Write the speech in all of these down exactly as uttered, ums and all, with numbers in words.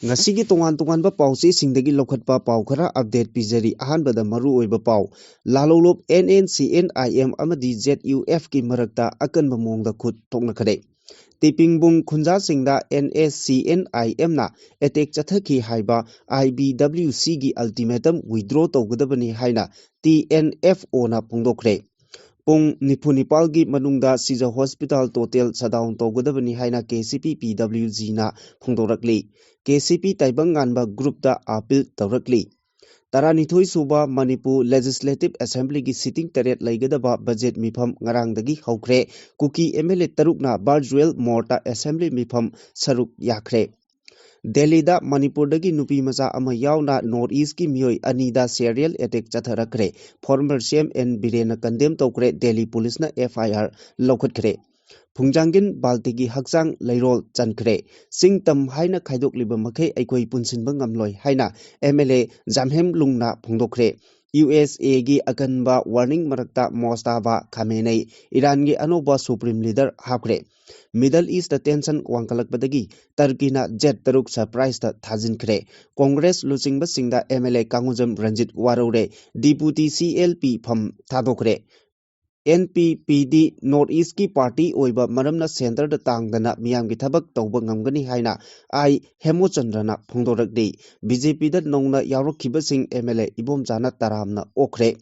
ꯉꯁꯤꯒꯤ ꯇꯣꯉꯥꯟ ꯇꯣꯉꯥꯟꯕ ꯄꯥꯎꯆꯦꯁꯤꯡꯗꯒꯤ ꯂꯧꯈꯠꯄ ꯄꯥꯎ ꯈꯔ ꯑꯞꯗꯦꯠ ꯄꯤꯖꯔꯤ꯫ ꯑꯍꯥꯟꯕꯗ ꯃꯔꯨ ꯑꯣꯏꯕ ꯄꯥꯎ, ꯂꯥꯂꯣꯡꯂꯣꯞ N N C N I M ꯑꯃꯗꯤ Z U F ꯀꯤ ꯃꯔꯛꯇ ꯑꯀꯟꯕ ꯃꯑꯣꯡꯗ ꯈꯨꯠ ꯊꯣꯛꯅꯈ꯭ꯔꯦ꯫ ꯇꯤꯄꯤꯡꯕꯨꯡ ꯈꯨꯟꯖꯥꯁꯤꯡꯗ N S C N I M ꯅ ꯑꯦꯇꯦꯛ ꯆꯠꯊꯈꯤ ꯍꯥꯏꯕ I B W C ꯒꯤ ꯑꯜꯇꯤꯃꯦꯇꯝ ꯋꯤꯗ꯭ꯔꯣ ꯇꯧꯒꯗꯕꯅꯤ ꯍꯥꯏꯅ T N F O ꯅ ꯐꯣꯡꯗꯣꯛꯈ꯭ꯔꯦ꯫ ꯄꯨꯡ ꯅꯤꯐꯨ ꯅꯤꯄꯥꯜꯒꯤ ꯃꯅꯨꯡꯗ ꯁꯤꯖ ꯍꯣꯁꯄꯤꯇꯥꯜ ꯇꯣꯇꯦꯜ ꯁꯠꯗꯥꯎꯟ ꯇꯧꯒꯗꯕꯅꯤ ꯍꯥꯏꯅ K C P P W G ꯅ ꯐꯣꯡꯗꯣꯔꯛꯂꯤ꯫ K C P ꯇꯥꯏꯕꯪ ꯉꯥꯟꯕ ꯒ꯭ꯔꯨꯞꯇ ꯑꯥꯄꯤꯜ ꯇꯧꯔꯛꯂꯤ꯫ ꯇꯔꯥꯅꯤꯊꯣꯏ ꯁꯨꯕ ꯃꯅꯤꯄꯨꯔ ꯂꯦꯖꯤꯁꯂꯦꯇꯤꯚ ꯑꯦꯁꯦꯝꯕ꯭ꯂꯤꯒꯤ ꯁꯤꯇꯤꯡ ꯇꯔꯦꯠ ꯂꯩꯒꯗꯕ ꯕꯖꯦꯠ ꯃꯤꯐꯝ ꯉꯔꯥꯡꯗꯒꯤ ꯍꯧꯈ꯭ꯔꯦ꯫ ꯀꯨꯀꯤ M L A ꯇꯔꯨꯛꯅ ꯚꯔꯆꯨꯋꯦꯜ ꯃꯣꯗꯇ ꯑꯦꯁꯦꯝꯕ꯭ꯂꯤ ꯃꯤꯐꯝ ꯁꯔꯨꯛ ꯌꯥꯈ꯭ꯔꯦ꯫ ꯗꯦꯜꯂꯤꯗ ꯃꯅꯤꯄꯨꯔꯗꯒꯤ ꯅꯨꯄꯤ ꯃꯆꯥ ꯑꯃ ꯌꯥꯎꯅ ꯅꯣꯔꯠ ꯏꯁꯀꯤ ꯃꯤꯑꯣꯏ ꯑꯅꯤꯗ ꯁꯦꯔꯤꯌꯦꯜ ꯑꯦꯇꯦꯛ ꯆꯠꯊꯔꯛꯈ꯭ꯔꯦ꯫ ꯐꯣꯔꯃꯔ C M N ꯕꯤꯔꯦꯟꯅ ꯀꯟꯗꯦꯝ ꯇꯧꯈ꯭ꯔꯦ꯫ ꯗꯦꯜꯂꯤ ꯄꯨꯂꯤꯁꯅ F I R ꯂꯧꯈꯠꯈ꯭ꯔꯦ꯫ ꯐꯨꯡꯖꯥꯡꯒꯤꯟ ꯕꯥꯜꯇꯤꯒꯤ ꯍꯛꯆꯥꯡ ꯂꯩꯔꯣꯜ ꯆꯟꯈ꯭ꯔꯦ꯫ ꯆꯤꯡ ꯇꯝ ꯍꯥꯏꯅ ꯈꯥꯏꯗꯣꯛꯂꯤꯕ ꯃꯈꯩ ꯑꯩꯈꯣꯏ ꯄꯨꯟꯁꯤꯟꯕ ꯉꯝꯂꯣꯏ ꯍꯥꯏꯅ M L A ꯖꯥꯝꯍꯦꯝ ꯂꯨꯡꯅ ꯐꯣꯡꯗꯣꯛꯈ꯭ꯔꯦ꯫ U S A ꯒꯤ ꯑꯀꯟꯕ ꯋꯥꯔꯅꯤꯡ ꯃꯔꯛꯇ ꯃꯣꯁꯇꯥꯕꯥ ꯈꯥꯃꯦꯅꯩ ꯏꯔꯥꯟꯒꯤ ꯑꯅꯧꯕ ꯁꯨꯄ꯭ꯔꯤꯝ ꯂꯤꯗꯔ ꯍꯥꯞꯈ꯭ꯔꯦ꯫ ꯃꯤꯗꯜ ꯏꯁꯇ ꯇꯦꯟꯁꯟ ꯋꯥꯡꯈꯠꯂꯛꯄꯗꯒꯤ ꯇꯔꯀꯤꯅ ꯖꯦꯠ ꯇꯔꯨꯛ ꯁꯔꯄ꯭ꯔꯥꯏꯖꯇ ꯊꯥꯖꯤꯟꯈ꯭ꯔꯦ꯫ ꯀꯣꯡꯒ꯭ꯔꯦꯁ ꯂꯨꯆꯤꯡꯕꯁꯤꯡꯗ M L A Kangujam Ranjit ꯋꯥꯔꯧꯔꯦ꯫ D P T C L P ꯐꯝ ꯊꯥꯗꯣꯛꯈ꯭ꯔꯦ꯫ N P P D north ꯏꯁꯀꯤ ꯄꯥꯔꯇꯤ ꯑꯣꯏꯕ ꯃꯔꯝꯅ ꯁꯦꯟꯇꯔꯗ ꯇꯥꯡꯗꯅ ꯃꯤꯌꯥꯝꯒꯤ ꯊꯕꯛ ꯇꯧꯕ ꯉꯝꯒꯅꯤ ꯍꯥꯏꯅ I ꯍꯦꯃꯣꯆꯟꯗ꯭ꯔꯅ ꯐꯣꯡꯗꯣꯔꯛꯂꯤ꯫ B J P ꯗ ꯅꯧꯅ ꯌꯥꯎꯔꯛꯈꯤꯕꯁꯤꯡ M L A ꯏꯕꯣꯝꯆꯥꯅ ꯇꯔꯥꯝꯅ ꯑꯣꯛꯈ꯭ꯔꯦ꯫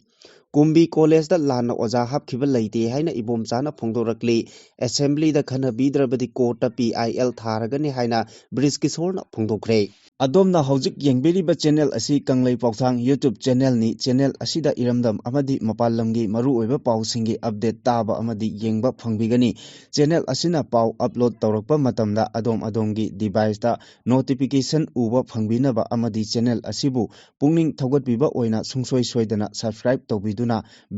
ꯀꯨꯝꯕꯤ ꯀꯣꯂꯦꯖꯇ ꯂꯥꯟꯅ ꯑꯣꯖꯥ ꯍꯥꯞꯈꯤꯕ ꯂꯩꯇꯦ ꯍꯥꯏꯅ ꯏꯕꯣꯝꯆꯥꯅ ꯐꯣꯡꯗꯣꯔꯛꯂꯤ꯫ ꯑꯦꯁꯦꯝꯕ꯭ꯂꯤꯗ ꯈꯟꯅꯕꯤꯗ꯭ꯔꯕꯗꯤ ꯀꯣꯔꯠꯇ P I L ꯊꯥꯔꯒꯅꯤ ꯍꯥꯏꯅ ꯕ꯭ꯔꯤꯖ ꯀꯤꯁꯣꯔꯅ ꯐꯣꯡꯗꯣꯛꯈ꯭ꯔꯦ꯫ ꯑꯗꯣꯝꯅ ꯍꯧꯖꯤꯛ ꯌꯦꯡꯕꯤꯔꯤꯕ ꯆꯦꯅꯦꯜ ꯑꯁꯤ ꯀꯪꯂꯩ ꯄꯥꯎꯊꯥꯡ YouTube ꯆꯦꯅꯦꯜꯅꯤ꯫ ꯆꯦꯅꯦꯜ ꯑꯁꯤꯗ ꯏꯔꯝꯗꯝ ꯑꯃꯗꯤ ꯃꯄꯥꯟ ꯂꯝꯒꯤ ꯃꯔꯨꯑꯣꯏꯕ ꯄꯥꯎꯁꯤꯡꯒꯤ ꯑꯞꯗꯦꯠ ꯇꯥꯕ ꯑꯃꯗꯤ ꯌꯦꯡꯕ ꯐꯪꯕꯤꯒꯅꯤ꯫ ꯆꯦꯅꯦꯜ ꯑꯁꯤꯅ ꯄꯥꯎ ꯑꯞꯂꯣꯗ ꯇꯧꯔꯛꯄ ꯃꯇꯝꯗ ꯑꯗꯣꯝ ꯑꯗꯣꯝꯒꯤ ꯗꯤꯚꯥꯏꯁꯇ ꯅꯣꯇꯤꯐꯤꯀꯦꯁꯟ ꯎꯕ ꯐꯪꯕꯤꯅꯕ ꯑꯃꯗꯤ ꯆꯦꯅꯦꯜ ꯑꯁꯤꯕꯨ ꯄꯨꯛꯅꯤꯡ ꯊꯧꯒꯠꯄꯤꯕ ꯑꯣꯏꯅ ꯁꯨꯡꯁꯣꯏ ꯁꯣꯏꯗꯅ ꯁꯕꯁꯀ꯭ꯔꯥꯏꯕ ꯇꯧꯕꯤꯗꯨꯅ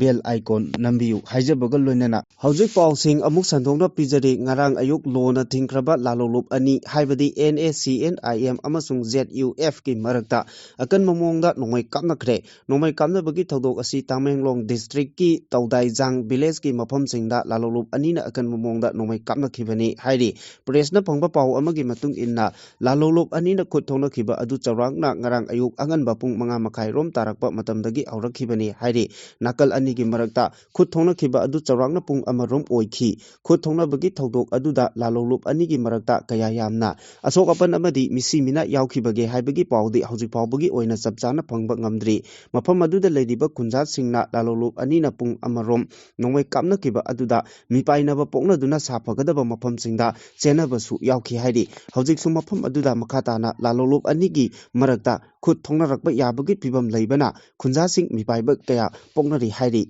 ꯕꯦꯜ ꯑꯥꯏꯀꯣꯟ ꯅꯝꯕꯤꯌꯨ ꯍꯥꯏꯖꯕꯒ ꯂꯣꯏꯅꯅ ꯍꯧꯖꯤꯛ ꯄꯥꯎꯁꯤꯡ ꯑꯃꯨꯛ ꯁꯟꯗꯣꯛꯅ ꯄꯤꯖꯔꯤ꯫ ꯉꯔꯥꯡ ꯑꯌꯨꯛ ꯂꯣꯅ ꯊꯤꯡꯈ꯭ꯔꯕ ꯂꯥꯂꯣꯡꯂꯨꯞ ꯑꯅꯤ, ꯍꯥꯏꯕꯗꯤ ꯑꯦꯟ ꯑꯦ ꯁꯤ ꯑꯦꯟ ꯑꯥꯏ ꯑꯦꯝ ꯑꯃꯁꯨꯡ ꯖꯦꯠ ꯌꯨ ꯑꯦꯐꯀꯤ ꯃꯔꯛꯇ ꯑꯀꯟꯕ ꯃꯑꯣꯡꯗ ꯅꯣꯡꯃꯩ ꯀꯥꯞꯅꯈ꯭ꯔꯦ꯫ ꯅꯣꯡꯃꯩ ꯀꯥꯞꯅꯕꯒꯤ ꯊꯧꯗꯣꯛ ꯑꯁꯤ ꯇꯥꯃꯦꯡꯂꯣꯡ ꯗꯤꯁꯇ꯭ꯔꯤꯛꯀꯤ ꯇꯧꯗꯥꯏꯖꯥꯡ ꯚꯤꯂꯦꯖꯀꯤ ꯃꯐꯝꯁꯤꯡꯗ ꯂꯥꯂꯣꯡꯂꯨꯞ ꯑꯅꯤꯅ ꯑꯀꯟꯕ ꯃꯑꯣꯡꯗ ꯅꯣꯡꯃꯩ ꯀꯥꯞꯅꯈꯤꯕꯅꯤ ꯍꯥꯏꯔꯤ꯫ ꯄ꯭ꯔꯦꯁꯅ ꯐꯪꯕ ꯄꯥꯎ ꯑꯃꯒꯤ ꯃꯇꯨꯡ ꯏꯟꯅ, ꯂꯥꯂꯣꯡꯂꯨꯞ ꯑꯅꯤꯅ ꯈꯨꯠ ꯊꯣꯛꯅꯈꯤꯕ ꯑꯗꯨ ꯆꯥꯎꯔꯥꯛꯅ ꯉꯔꯥꯡ ꯑꯌꯨꯛ ꯑꯉꯟꯕ ꯄꯨꯡ ꯃꯉꯥ ꯃꯈꯥꯏ ꯔꯣꯝ ꯇꯥꯔꯛꯄ ꯃꯇꯝꯗꯒꯤ ꯍꯧꯔꯛꯈꯤꯕꯅꯤ ꯍꯥꯏꯔꯤ꯫ ꯅꯥꯀꯜ ꯑꯅꯤꯒꯤ ꯃꯔꯛꯇ ꯈꯨꯠ ꯊꯣꯛꯅꯈꯤꯕ ꯑꯗꯨ ꯆꯥꯎꯔꯥꯛꯅ ꯄꯨꯡ ꯑꯃꯔꯣꯝ ꯑꯣꯏꯈꯤ꯫ ꯈꯨꯠ ꯊꯣꯛꯅꯕꯒꯤ ꯊꯧꯗꯣꯛ ꯑꯗꯨꯗ ꯂꯥꯂꯣꯡꯂꯨꯞ ꯑꯅꯤꯒꯤ ꯃꯔꯛꯇ ꯀꯌꯥ ꯌꯥꯝꯅ ꯑꯁꯣꯛ ꯑꯄꯟ ꯑꯃꯗꯤ ꯃꯤꯁꯤ ꯃꯤꯅꯥ ꯌꯥꯎꯈꯤꯕꯒꯦ ꯍꯥꯏꯕꯒꯤ ꯄꯥꯎꯗꯤ ꯍꯧꯖꯤꯛ ꯐꯥꯎꯕꯒꯤ ꯑꯣꯏꯅ ꯆꯞ ꯆꯥꯅ ꯐꯪꯕ ꯉꯝꯗ꯭ꯔꯤ꯫ ꯃꯐꯝ ꯑꯗꯨꯗ ꯂꯩꯔꯤꯕ ꯈꯨꯟꯖꯥꯁꯤꯡꯅ ꯂꯥꯂꯣꯡꯂꯨꯞ ꯑꯅꯤꯅ ꯄꯨꯡ ꯑꯃꯔꯣꯝ ꯅꯣꯡꯃꯩ ꯀꯥꯞꯅꯈꯤꯕ ꯑꯗꯨꯗ ꯃꯤꯄꯥꯏꯅꯕ ꯄꯣꯛꯅꯗꯨꯅ ꯁꯥꯐꯒꯗꯕ ꯃꯐꯝꯁꯤꯡꯗ ꯆꯦꯟꯅꯕꯁꯨ ꯌꯥꯎꯈꯤ ꯍꯥꯏꯔꯤ꯫ ꯍꯧꯖꯤꯛꯁꯨ ꯃꯐꯝ ꯑꯗꯨꯗ ꯃꯈꯥ ꯇꯥꯅ ꯂꯥꯂꯣꯡꯂꯨꯞ ꯑꯅꯤꯒꯤ ꯃꯔꯛꯇ ꯈꯨꯠ ꯊꯣꯛꯅꯔꯛꯄ ꯌꯥꯕꯒꯤ ꯐꯤꯕꯝ ꯂꯩꯕꯅ ꯈꯨꯟꯖꯥꯁꯤꯡ ꯃꯤꯄꯥꯏꯕ ꯀꯌꯥ ꯄꯣꯛꯅꯔꯤ ꯍꯥꯏꯔꯤ꯫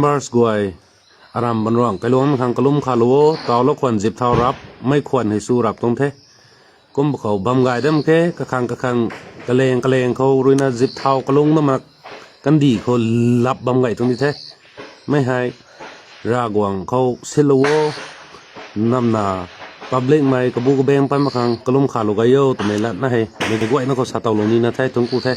ꯃꯥꯔꯁ ꯒꯨꯋꯥꯏ ꯑꯔꯥꯝ ꯕꯟꯔꯣꯡ ꯀꯩꯂꯣꯡ ꯈꯥꯡ ꯀꯂꯨꯝ ꯈꯥꯂꯨꯋꯣ ꯇꯥꯎꯂ ꯈꯣꯟ ꯖꯤꯞ ꯊꯥꯎ ꯔꯥꯞ ꯃꯩ ꯈꯣꯟ ꯍꯩꯁꯨ ꯔꯥꯞ ꯇꯣꯡꯊꯦ꯫ ꯀꯨꯝꯕ ꯈꯧ ꯕꯝ ꯒꯥꯏꯗꯝ ꯈꯦ ꯀꯈꯥꯡ ꯀꯈꯥꯡ ꯀꯂꯦꯡ ꯀꯂꯦꯡ ꯈꯧ ꯔꯨꯏꯅ ꯖꯤꯞ ꯊꯥꯎ ꯀꯂꯣꯡ ꯅꯃꯛ ꯀꯟꯗꯤ ꯈꯣ ꯂꯥꯞ ꯕꯝ ꯒꯥꯏ ꯇꯣꯡꯗꯤ ꯊꯦ꯫ ꯃꯩ ꯍꯥꯏ ꯔꯥꯒꯣꯡ ꯈꯧ ꯁꯤꯜꯂꯨꯋꯣ ꯅꯝꯅ ꯄꯕ꯭ꯂꯤꯛ ꯃꯥꯏ ꯀꯕꯨ ꯀꯕꯦꯡ ꯄꯟ ꯃꯈꯥꯡ ꯀꯂꯨꯝ ꯈꯥꯂꯨ ꯒꯥꯏꯌꯣ ꯇꯨꯃꯦ ꯂꯠꯅ ꯍꯩ ꯃꯤꯗꯤ ꯒꯣꯏꯅ ꯈꯣ ꯁꯥꯇꯧ ꯂꯣꯡꯅꯤꯅ ꯊꯥꯏ ꯇꯨꯡꯀꯨ ꯊꯦ꯫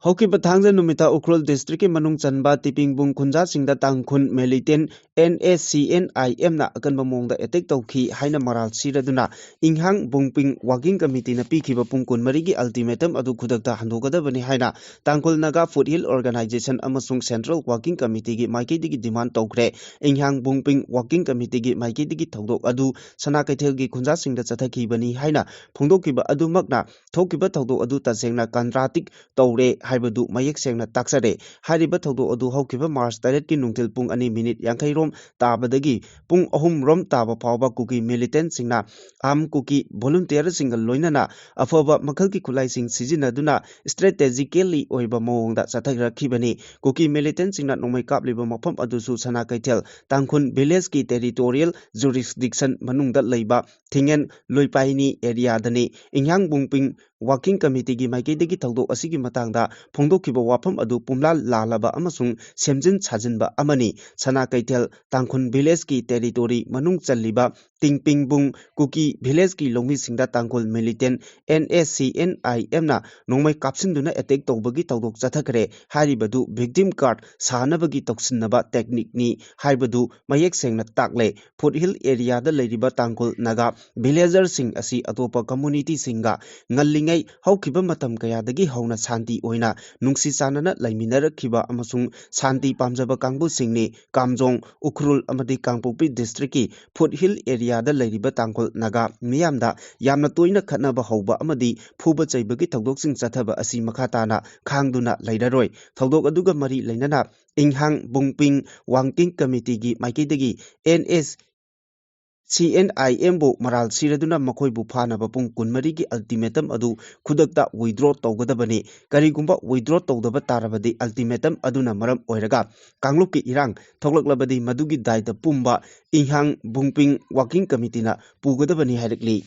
ꯍꯧꯈꯤꯕ ꯊꯥꯡꯖ ꯅꯨꯃꯤꯠꯇ ꯎꯈ꯭ꯔꯨꯜ ꯗꯤꯁꯇ꯭ꯔꯤꯛꯀꯤ ꯃꯅꯨꯡ ꯆꯟꯕ ꯇꯤꯄꯤꯡꯕꯨꯡ ꯈꯨꯟꯖꯥꯁꯤꯡꯗ ꯇꯥꯡꯈꯨꯟ ꯃꯤꯂꯤꯇꯦꯟ ꯑꯦꯟ ꯑꯦ ꯁꯤ ꯑꯦꯟ ꯑꯥꯏ ꯑꯦꯝꯅ ꯑꯀꯟꯕ ꯃꯑꯣꯡꯗ ꯑꯦꯇꯦꯛ ꯇꯧꯈꯤ ꯍꯥꯏꯅ ꯃꯔꯥꯜ ꯁꯤꯔꯗꯨꯅ ꯏꯪꯍꯥꯡ ꯕꯨꯡꯄꯤꯡ ꯋꯥꯔꯀꯤꯡ ꯀꯃꯤꯇꯤꯅ ꯄꯤꯈꯤꯕ ꯄꯨꯡ ꯀꯨꯟꯃꯔꯤꯒꯤ ꯑꯜꯇꯤꯃꯦꯇꯝ ꯑꯗꯨ ꯈꯨꯗꯛꯇ ꯍꯟꯗꯣꯛꯀꯗꯕꯅꯤ ꯍꯥꯏꯅ ꯇꯥꯡꯈꯨꯜ ꯅꯥꯒꯥ ꯐꯨꯠ ꯍꯤꯜ ꯑꯣꯔꯒꯅꯥꯏꯖꯦꯁꯟ ꯑꯃꯁꯨꯡ ꯁꯦꯟꯇ꯭ꯔꯦꯜ ꯋꯥꯔꯀꯤꯡ ꯀꯃꯤꯇꯤꯒꯤ ꯃꯥꯏꯀꯩꯗꯒꯤ ꯗꯤꯃꯥꯟ ꯇꯧꯈ꯭ꯔꯦ꯫ ꯏꯪꯍꯥꯡ ꯕꯨꯡꯄꯤꯡ ꯋꯥꯔꯀꯤꯡ ꯀꯃꯤꯇꯤꯒꯤ ꯃꯥꯏꯀꯩꯗꯒꯤ ꯊꯧꯗꯣꯛ ꯑꯗꯨ ꯁꯅꯥ ꯀꯩꯊꯦꯜꯒꯤ ꯈꯨꯟꯖꯥꯁꯤꯡꯗ ꯆꯠꯊꯈꯤꯕꯅꯤ ꯍꯥꯏꯅ ꯐꯣꯡꯗꯣꯛꯈꯤꯕ ꯑꯗꯨꯃꯛꯅ ꯊꯣꯛꯈꯤꯕ ꯊꯧꯗꯣꯛ ꯑꯗꯨ ꯇꯁꯦꯡꯅ ꯀꯟꯗ꯭ꯔꯥꯇꯤꯛ ꯇꯧꯔꯦ ꯍꯥꯏꯕꯗꯨ ꯃꯌꯦꯛ ꯁꯦꯡꯅ ꯇꯥꯛꯆꯔꯦ꯫ ꯍꯥꯏꯔꯤꯕ ꯊꯧꯗꯣꯛ ꯑꯗꯨ ꯍꯧꯈꯤꯕ ꯃꯥꯔꯆ ꯇꯔꯦꯠꯀꯤ ꯅꯨꯡꯊꯤꯜ ꯄꯨꯡ ꯑꯅꯤ ꯃꯤꯅꯤꯠ ꯌꯥꯡꯈꯩ ꯔꯣꯝ ꯇꯥꯕꯗꯒꯤ ꯄꯨꯡ ꯑꯍꯨꯝ ꯔꯣꯝ ꯇꯥꯕ ꯐꯥꯎꯕ ꯀꯨꯀꯤ ꯃꯤꯂꯤꯇꯦꯟꯁꯤꯡꯅ ꯑꯥꯝ ꯀꯨꯀꯤ ꯚꯣꯂꯨꯟꯇꯤꯌꯔꯁꯤꯡꯒ ꯂꯣꯏꯅꯅ ꯑꯐꯕ ꯃꯈꯜꯒꯤ ꯈꯨꯠꯂꯥꯏꯁꯤꯡ ꯁꯤꯖꯤꯟꯅꯗꯨꯅ ꯁ꯭ꯇ꯭ꯔꯦꯇꯦꯖꯤꯀꯦꯜꯂꯤ ꯑꯣꯏꯕ ꯃꯑꯣꯡꯗ ꯆꯠꯊꯔꯛꯈꯤꯕꯅꯤ꯫ ꯀꯨꯀꯤ ꯃꯤꯂꯤꯇꯦꯟꯁꯤꯡꯅ ꯅꯣꯡꯃꯩ ꯀꯥꯞꯂꯤꯕ ꯃꯐꯝ ꯑꯗꯨꯁꯨ ꯁꯅꯥ ꯀꯩꯊꯦꯜ ꯇꯥꯡꯈꯨꯟ ꯚꯤꯂꯦꯖꯀꯤ ꯇꯦꯔꯤꯇꯣꯔꯤꯌꯦꯜ ꯖꯨꯔꯤꯁꯗꯤꯛꯁꯟ ꯃꯅꯨꯡꯗ ꯂꯩꯕ ꯊꯤꯡꯉꯦꯟ ꯂꯣꯏꯄꯥꯏꯅꯤ ꯑꯦꯔꯤꯌꯥꯗꯅꯤ꯫ ꯏꯪꯍꯥꯡ ꯕꯨꯡꯄꯤꯡ Working Committeeꯒꯤ ꯃꯥꯏꯀꯩꯗꯒꯤ ꯊꯧꯗꯣꯛ ꯑꯁꯤꯒꯤ ꯃꯇꯥꯡꯗ ꯐꯣꯡꯗꯣꯛꯈꯤꯕ ꯋꯥꯐꯝ ꯑꯗꯨ ꯄꯨꯝꯂꯥꯜ ꯂꯥꯜꯂꯕ ꯑꯃꯁꯨꯡ ꯁꯦꯝꯖꯤꯟ ꯁꯥꯖꯤꯟꯕ ꯑꯃꯅꯤ꯫ ꯁꯅꯥ ꯀꯩꯊꯦꯜ ꯇꯥꯡꯈꯨꯜ ꯚꯤꯂꯦꯖꯀꯤ ꯇꯦꯔꯤꯇꯣꯔꯤ ꯃꯅꯨꯡ ꯆꯜꯂꯤꯕ ꯇꯤꯡꯄꯤꯡꯕꯨꯡ ꯀꯨꯀꯤ ꯚꯤꯂꯦꯖꯀꯤ ꯂꯧꯃꯤꯁꯤꯡꯗ ꯇꯥꯡꯈꯨꯜ ꯃꯤꯂꯤꯇꯦꯟ ꯑꯦꯟ ꯑꯦꯁ ꯁꯤ ꯑꯦꯟ ꯑꯥꯏ ꯑꯦꯝꯅ ꯅꯣꯡꯃꯩ ꯀꯥꯞꯁꯤꯟꯗꯨꯅ ꯑꯦꯇꯦꯛ ꯇꯧꯕꯒꯤ ꯊꯧꯗꯣꯛ ꯆꯠꯊꯈ꯭ꯔꯦ꯫ ꯍꯥꯏꯔꯤꯕꯗꯨ ꯚꯤꯛꯇꯤꯝ ꯀꯥꯔꯗ ꯁꯥꯅꯕꯒꯤ ꯇꯧꯁꯤꯟꯅꯕ ꯇꯦꯛꯅꯤꯛꯅꯤ ꯍꯥꯏꯕꯗꯨ ꯃꯌꯦꯛ ꯁꯦꯡꯅ ꯇꯥꯛꯂꯦ꯫ ꯐꯨꯠ ꯍꯤꯜ ꯑꯦꯔꯤꯌꯥꯗ ꯂꯩꯔꯤꯕ ꯇꯥꯡꯈꯨꯜ ꯅꯥꯒꯥ ꯚꯤꯂꯦꯖꯔꯁꯤꯡ ꯑꯁꯤ ꯑꯇꯣꯞꯄ ꯀꯝꯃꯨꯅꯤꯇꯤꯁꯤꯡꯒ ꯉꯜꯂꯤꯉꯩ ꯍꯧꯈꯤꯕ ꯃꯇꯝ ꯀꯌꯥꯗꯒꯤ ꯍꯧꯅ ꯁꯥꯟꯇꯤ ꯑꯣꯏꯅ ꯅꯨꯡꯁꯤ ꯆꯥꯟꯅꯅ ꯂꯩꯃꯤꯟꯅꯔꯛꯈꯤꯕ ꯑꯃꯁꯨꯡ ꯁꯥꯟꯇꯤ ꯄꯥꯝꯖꯕ ꯀꯥꯡꯕꯨꯁꯤꯡꯅꯤ꯫ ꯀꯥꯝꯖꯣꯡ, ꯎꯈ꯭ꯔꯨꯜ ꯑꯃꯗꯤ ꯀꯥꯡꯄꯣꯛꯄꯤ ꯗꯤꯁꯇ꯭ꯔꯤꯛꯀꯤ ꯐꯨꯠ ꯍꯤꯜ ꯑꯦꯔꯤꯌꯥꯗ ꯂꯩꯔꯤꯕ ꯇꯥꯡꯈꯨꯜ ꯅꯥꯒꯥ ꯃꯤꯌꯥꯝꯗ ꯌꯥꯝꯅ ꯇꯣꯏꯅ ꯈꯠꯅꯕ ꯍꯧꯕ ꯑꯃꯗꯤ ꯐꯨꯕ ꯆꯩꯕꯒꯤ ꯊꯧꯗꯣꯛꯁꯤꯡ ꯆꯠꯊꯕ ꯑꯁꯤ ꯃꯈꯥ ꯇꯥꯅ ꯈꯥꯡꯗꯨꯅ ꯂꯩꯔꯔꯣꯏ꯫ ꯊꯧꯗꯣꯛ ꯑꯗꯨꯒ ꯃꯔꯤ ꯂꯩꯅꯅ ꯏꯪꯍꯥꯡ ꯕꯨꯡꯄꯤꯡ ꯋꯥꯡꯀꯤꯡ ꯀꯃꯤꯇꯤꯒꯤ ꯃꯥꯏꯀꯩꯗꯒꯤ ꯑꯦꯟ ꯑꯦꯁ ꯁꯤ ꯑꯦꯟ ꯑꯥꯏ ꯑꯦꯝꯕꯨ ꯃꯔꯥꯜ ꯁꯤꯔꯗꯨꯅ ꯃꯈꯣꯏꯕꯨ ꯐꯥꯅꯕ ꯄꯨꯡ ꯀꯨꯟꯃꯔꯤꯒꯤ ꯑꯜꯇꯤꯃꯦꯇꯝ ꯑꯗꯨ ꯈꯨꯗꯛꯇ ꯋꯤꯗ꯭ꯔꯣ ꯇꯧꯒꯗꯕꯅꯤ꯫ ꯀꯔꯤꯒꯨꯝꯕ ꯋꯤꯗ꯭ꯔꯣ ꯇꯧꯗꯕ ꯇꯥꯔꯕꯗꯤ ꯑꯜꯇꯤꯃꯦꯇꯝ ꯑꯗꯨꯅ ꯃꯔꯝ ꯑꯣꯏꯔꯒ ꯀꯥꯡꯂꯨꯞꯀꯤ ꯏꯔꯥꯡ ꯊꯣꯛꯂꯛꯂꯕꯗꯤ ꯃꯗꯨꯒꯤ ꯗꯥꯏꯇ ꯄꯨꯝꯕ ꯏꯪꯍꯥꯡ ꯕꯨꯡꯄꯤꯡ ꯋꯥꯀꯤꯡ ꯀꯃꯤꯇꯤꯅ ꯄꯨꯒꯗꯕꯅꯤ ꯍꯥꯏꯔꯛꯂꯤ꯫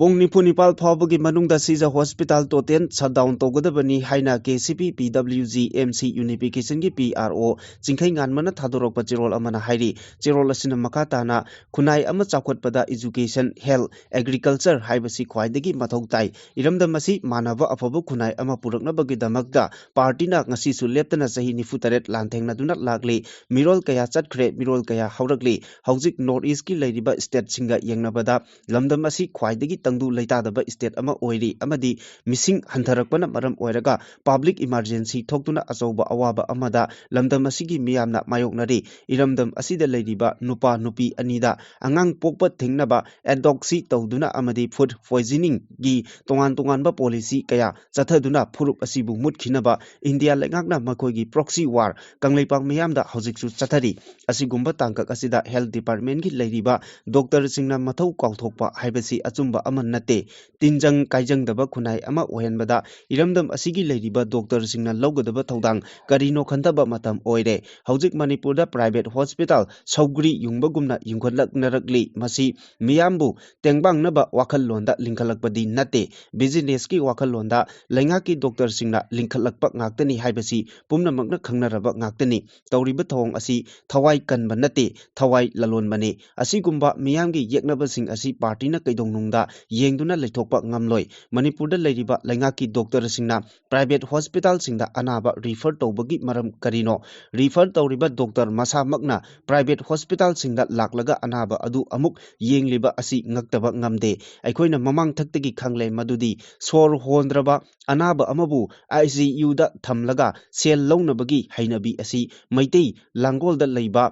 ꯄꯨꯡ ꯅꯤꯐꯨ ꯅꯤꯄꯥꯜ ꯐꯥꯎꯕꯒꯤ ꯃꯅꯨꯡꯗ ꯁꯤꯖ ꯍꯣꯁꯄꯤꯇꯥꯜ ꯇꯣꯇꯦꯜ ꯁꯠꯗꯥꯎꯟ ꯇꯧꯒꯗꯕꯅꯤ ꯍꯥꯏꯅ ꯀꯦ ꯁꯤ ꯄꯤ ꯄꯤ W G M C ꯌꯨꯅꯤꯐꯤꯀꯦꯁꯟꯒꯤ P R ꯑꯣ ꯆꯤꯡꯈꯩꯉꯥꯟꯕꯅ ꯊꯥꯗꯣꯔꯛꯄ ꯆꯦꯔꯣꯜ ꯑꯃꯅ ꯍꯥꯏꯔꯤ꯫ ꯆꯦꯔꯣꯜ ꯑꯁꯤꯅ ꯃꯈꯥ ꯇꯥꯅ ꯈꯨꯟꯅꯥꯏ ꯑꯃ ꯆꯥꯎꯈꯠꯄꯗ ꯏꯖꯨꯀꯦꯁꯟ, ꯍꯦꯜꯊ, ꯑꯦꯒ꯭ꯔꯤꯀꯜꯆꯔ ꯍꯥꯏꯕꯁꯤ ꯈ꯭ꯋꯥꯏꯗꯒꯤ ꯃꯊꯧ ꯇꯥꯏ꯫ ꯏꯔꯝꯗꯝ ꯑꯁꯤ ꯃꯥꯟꯅꯕ ꯑꯐꯕ ꯈꯨꯟꯅꯥꯏ ꯑꯃ ꯄꯨꯔꯛꯅꯕꯒꯤꯗꯃꯛꯇ ꯄꯥꯔꯇꯤꯅ ꯉꯁꯤꯁꯨ ꯂꯦꯞꯇꯅ ꯆꯍꯤ ꯅꯤꯐꯨ ꯇꯔꯦꯠ ꯂꯥꯟꯊꯦꯡꯅꯗꯨꯅ ꯂꯥꯛꯂꯤ꯫ ꯃꯤꯔꯣꯜ ꯀꯌꯥ ꯆꯠꯈ꯭ꯔꯦ, ꯃꯤꯔꯣꯜ ꯀꯌꯥ ꯍꯧꯔꯛꯂꯤ꯫ ꯍꯧꯖꯤꯛ ꯅꯣꯔꯠ ꯏꯁꯀꯤ ꯂꯩꯔꯤꯕ ꯁ꯭ꯇꯦꯠꯁꯤꯡꯒ ꯌꯦꯡꯅꯕꯗ ꯂꯝꯗꯝ ꯑꯁꯤ ꯈ꯭ꯋꯥꯏꯗꯒꯤ ꯇꯪꯗꯨ ꯂꯩꯇꯥꯗꯕ ꯁ꯭ꯇꯦꯠ ꯑꯃ ꯑꯣꯏꯔꯤ ꯑꯃꯗꯤ ꯃꯤꯁꯤꯡ ꯍꯟꯊꯔꯛꯄꯅ ꯃꯔꯝ ꯑꯣꯏꯔꯒ ꯄꯕ꯭ꯂꯤꯛ ꯏꯃꯥꯔꯖꯦꯟꯁꯤ ꯊꯣꯛꯇꯨꯅ ꯑꯆꯧꯕ ꯑꯋꯥꯕ ꯑꯃꯗ ꯂꯝꯗꯝ ꯑꯁꯤꯒꯤ ꯃꯤꯌꯥꯝꯅ ꯃꯥꯌꯣꯛꯅꯔꯤ꯫ ꯏꯔꯝꯗꯝ ꯑꯁꯤꯗ ꯂꯩꯔꯤꯕ ꯅꯨꯄꯥ ꯅꯨꯄꯤ ꯑꯅꯤꯗ ꯑꯉꯥꯡ ꯄꯣꯛꯄ ꯊꯤꯡꯅꯕ ꯑꯦꯗꯣꯛꯁꯤ ꯇꯧꯗꯨꯅ ꯑꯃꯗꯤ ꯐꯨꯗ ꯄꯣꯏꯖꯅꯤꯡꯒꯤ ꯇꯣꯉꯥꯟ ꯇꯣꯉꯥꯟꯕ ꯄꯣꯂꯤꯁꯤ ꯀꯌꯥ ꯆꯠꯊꯗꯨꯅ ꯐꯨꯔꯨꯞ ꯑꯁꯤꯕꯨ ꯃꯨꯠꯈꯤꯅꯕ ꯏꯟꯗꯤꯌꯥ ꯂꯩꯉꯥꯛꯅ ꯃꯈꯣꯏꯒꯤ ꯄ꯭ꯔꯣꯛꯁꯤ ꯋꯥꯔ ꯀꯪꯂꯩꯄꯥꯛ ꯃꯤꯌꯥꯝꯗ ꯍꯧꯖꯤꯛꯁꯨ ꯆꯠꯊꯔꯤ꯫ ꯑꯁꯤꯒꯨꯝꯕ ꯇꯥꯡꯀꯛ ꯑꯁꯤꯗ ꯍꯦꯜꯊ ꯗꯤꯄꯥꯔꯠꯃꯦꯟꯒꯤ ꯂꯩꯔꯤꯕ ꯗꯣꯛꯇꯔꯁꯤꯡꯅ ꯃꯊꯧ ꯀꯥꯎꯊꯣꯛꯄ ꯍꯥꯏꯕꯁꯤ ꯑꯆꯨꯝꯕ ꯑꯃ ꯅꯠꯇꯦ꯫ ꯇꯤꯟꯖꯪ ꯀꯥꯏꯖꯪꯗꯕ ꯈꯨꯟꯅꯥꯏ ꯑꯃ ꯑꯣꯏꯍꯟꯕꯗ ꯏꯔꯝꯗꯝ ꯑꯁꯤꯒꯤ ꯂꯩꯔꯤꯕ ꯗꯣꯛꯇꯔꯁꯤꯡꯅ ꯂꯧꯒꯗꯕ ꯊꯧꯗꯥꯡ ꯀꯔꯤꯅꯣ ꯈꯟꯊꯕ ꯃꯇꯝ ꯑꯣꯏꯔꯦ꯫ ꯍꯧꯖꯤꯛ ꯃꯅꯤꯄꯨꯔꯗ ꯄ꯭ꯔꯥꯏꯚꯦꯠ ꯍꯣꯁꯄꯤꯇꯥꯜ ꯁꯧꯒ꯭ꯔꯤ ꯌꯨꯡꯕꯒꯨꯝꯅ ꯌꯨꯡꯈꯠꯂꯛꯅꯔꯛꯂꯤ꯫ ꯃꯁꯤ ꯃꯤꯌꯥꯝꯕꯨ ꯇꯦꯡꯕꯥꯡꯅꯕ ꯋꯥꯈꯜꯂꯣꯟꯗ ꯂꯤꯡꯈꯠꯂꯛꯄꯗꯤ ꯅꯠꯇꯦ꯫ ꯕꯤꯖꯤꯅꯦꯁꯀꯤ ꯋꯥꯈꯜꯂꯣꯟꯗ ꯂꯩꯉꯥꯛꯀꯤ ꯗꯣꯛꯇꯔꯁꯤꯡꯅ ꯂꯤꯡꯈꯠꯂꯛꯄ ꯉꯥꯛꯇꯅꯤ ꯍꯥꯏꯕꯁꯤ ꯄꯨꯝꯅꯃꯛꯅ ꯈꯪꯅꯔꯕ ꯉꯥꯛꯇꯅꯤ꯫ ꯇꯧꯔꯤꯕ ꯊꯧꯑꯣꯡ ꯑꯁꯤ ꯊꯋꯥꯏ ꯀꯟꯕ ꯅꯠꯇꯦ, ꯊꯋꯥꯏ ꯂꯂꯣꯟꯕꯅꯤ꯫ ꯑꯁꯤꯒꯨꯝꯕ ꯃꯤꯌꯥꯝꯒꯤ ꯌꯦꯛꯅꯕꯁꯤꯡ ꯑꯁꯤ ꯄꯥꯔꯇꯤꯅ ꯀꯩꯗꯧꯅꯨꯡꯗ ꯌꯦꯡꯗꯨꯅ ꯂꯩꯊꯣꯛꯄ ꯉꯝꯂꯣꯏ꯫ ꯃꯅꯤꯄꯨꯔꯗ ꯂꯩꯔꯤꯕ ꯂꯩꯉꯥꯛꯀꯤ ꯗꯣꯛꯇꯔꯁꯤꯡꯅ ꯄ꯭ꯔꯥꯏꯚꯦꯠ ꯍꯣꯁꯄꯤꯇꯥꯜꯁꯤꯡꯗ ꯑꯅꯥꯕ ꯔꯤꯐꯔ ꯇꯧꯕꯒꯤ ꯃꯔꯝ ꯀꯔꯤꯅꯣ? ꯔꯤꯐꯔ ꯇꯧꯔꯤꯕ ꯗꯣꯛꯇꯔ ꯃꯁꯥꯃꯛꯅ ꯄ꯭ꯔꯥꯏꯚꯦꯠ ꯍꯣꯁꯄꯤꯇꯥꯜꯁꯤꯡꯗ ꯂꯥꯛꯂꯒ ꯑꯅꯥꯕ ꯑꯗꯨ ꯑꯃꯨꯛ ꯌꯦꯡꯂꯤꯕ ꯑꯁꯤ ꯉꯛꯇꯕ ꯉꯝꯗꯦ꯫ ꯑꯩꯈꯣꯏꯅ ꯃꯃꯥꯡ ꯊꯛꯇꯒꯤ ꯈꯪꯂꯦ ꯃꯗꯨꯗꯤ ꯁꯣꯔ ꯍꯣꯟꯗ꯭ꯔꯕ ꯑꯅꯥꯕ ꯑꯃꯕꯨ ꯑꯥꯏ ꯖꯤ ꯌꯨꯗ ꯊꯝꯂꯒ ꯁꯦꯜ ꯂꯧꯅꯕꯒꯤ ꯍꯩꯅꯕꯤ ꯑꯁꯤ ꯃꯩꯇꯩ ꯂꯥꯡꯒꯣꯜꯗ ꯂꯩꯕ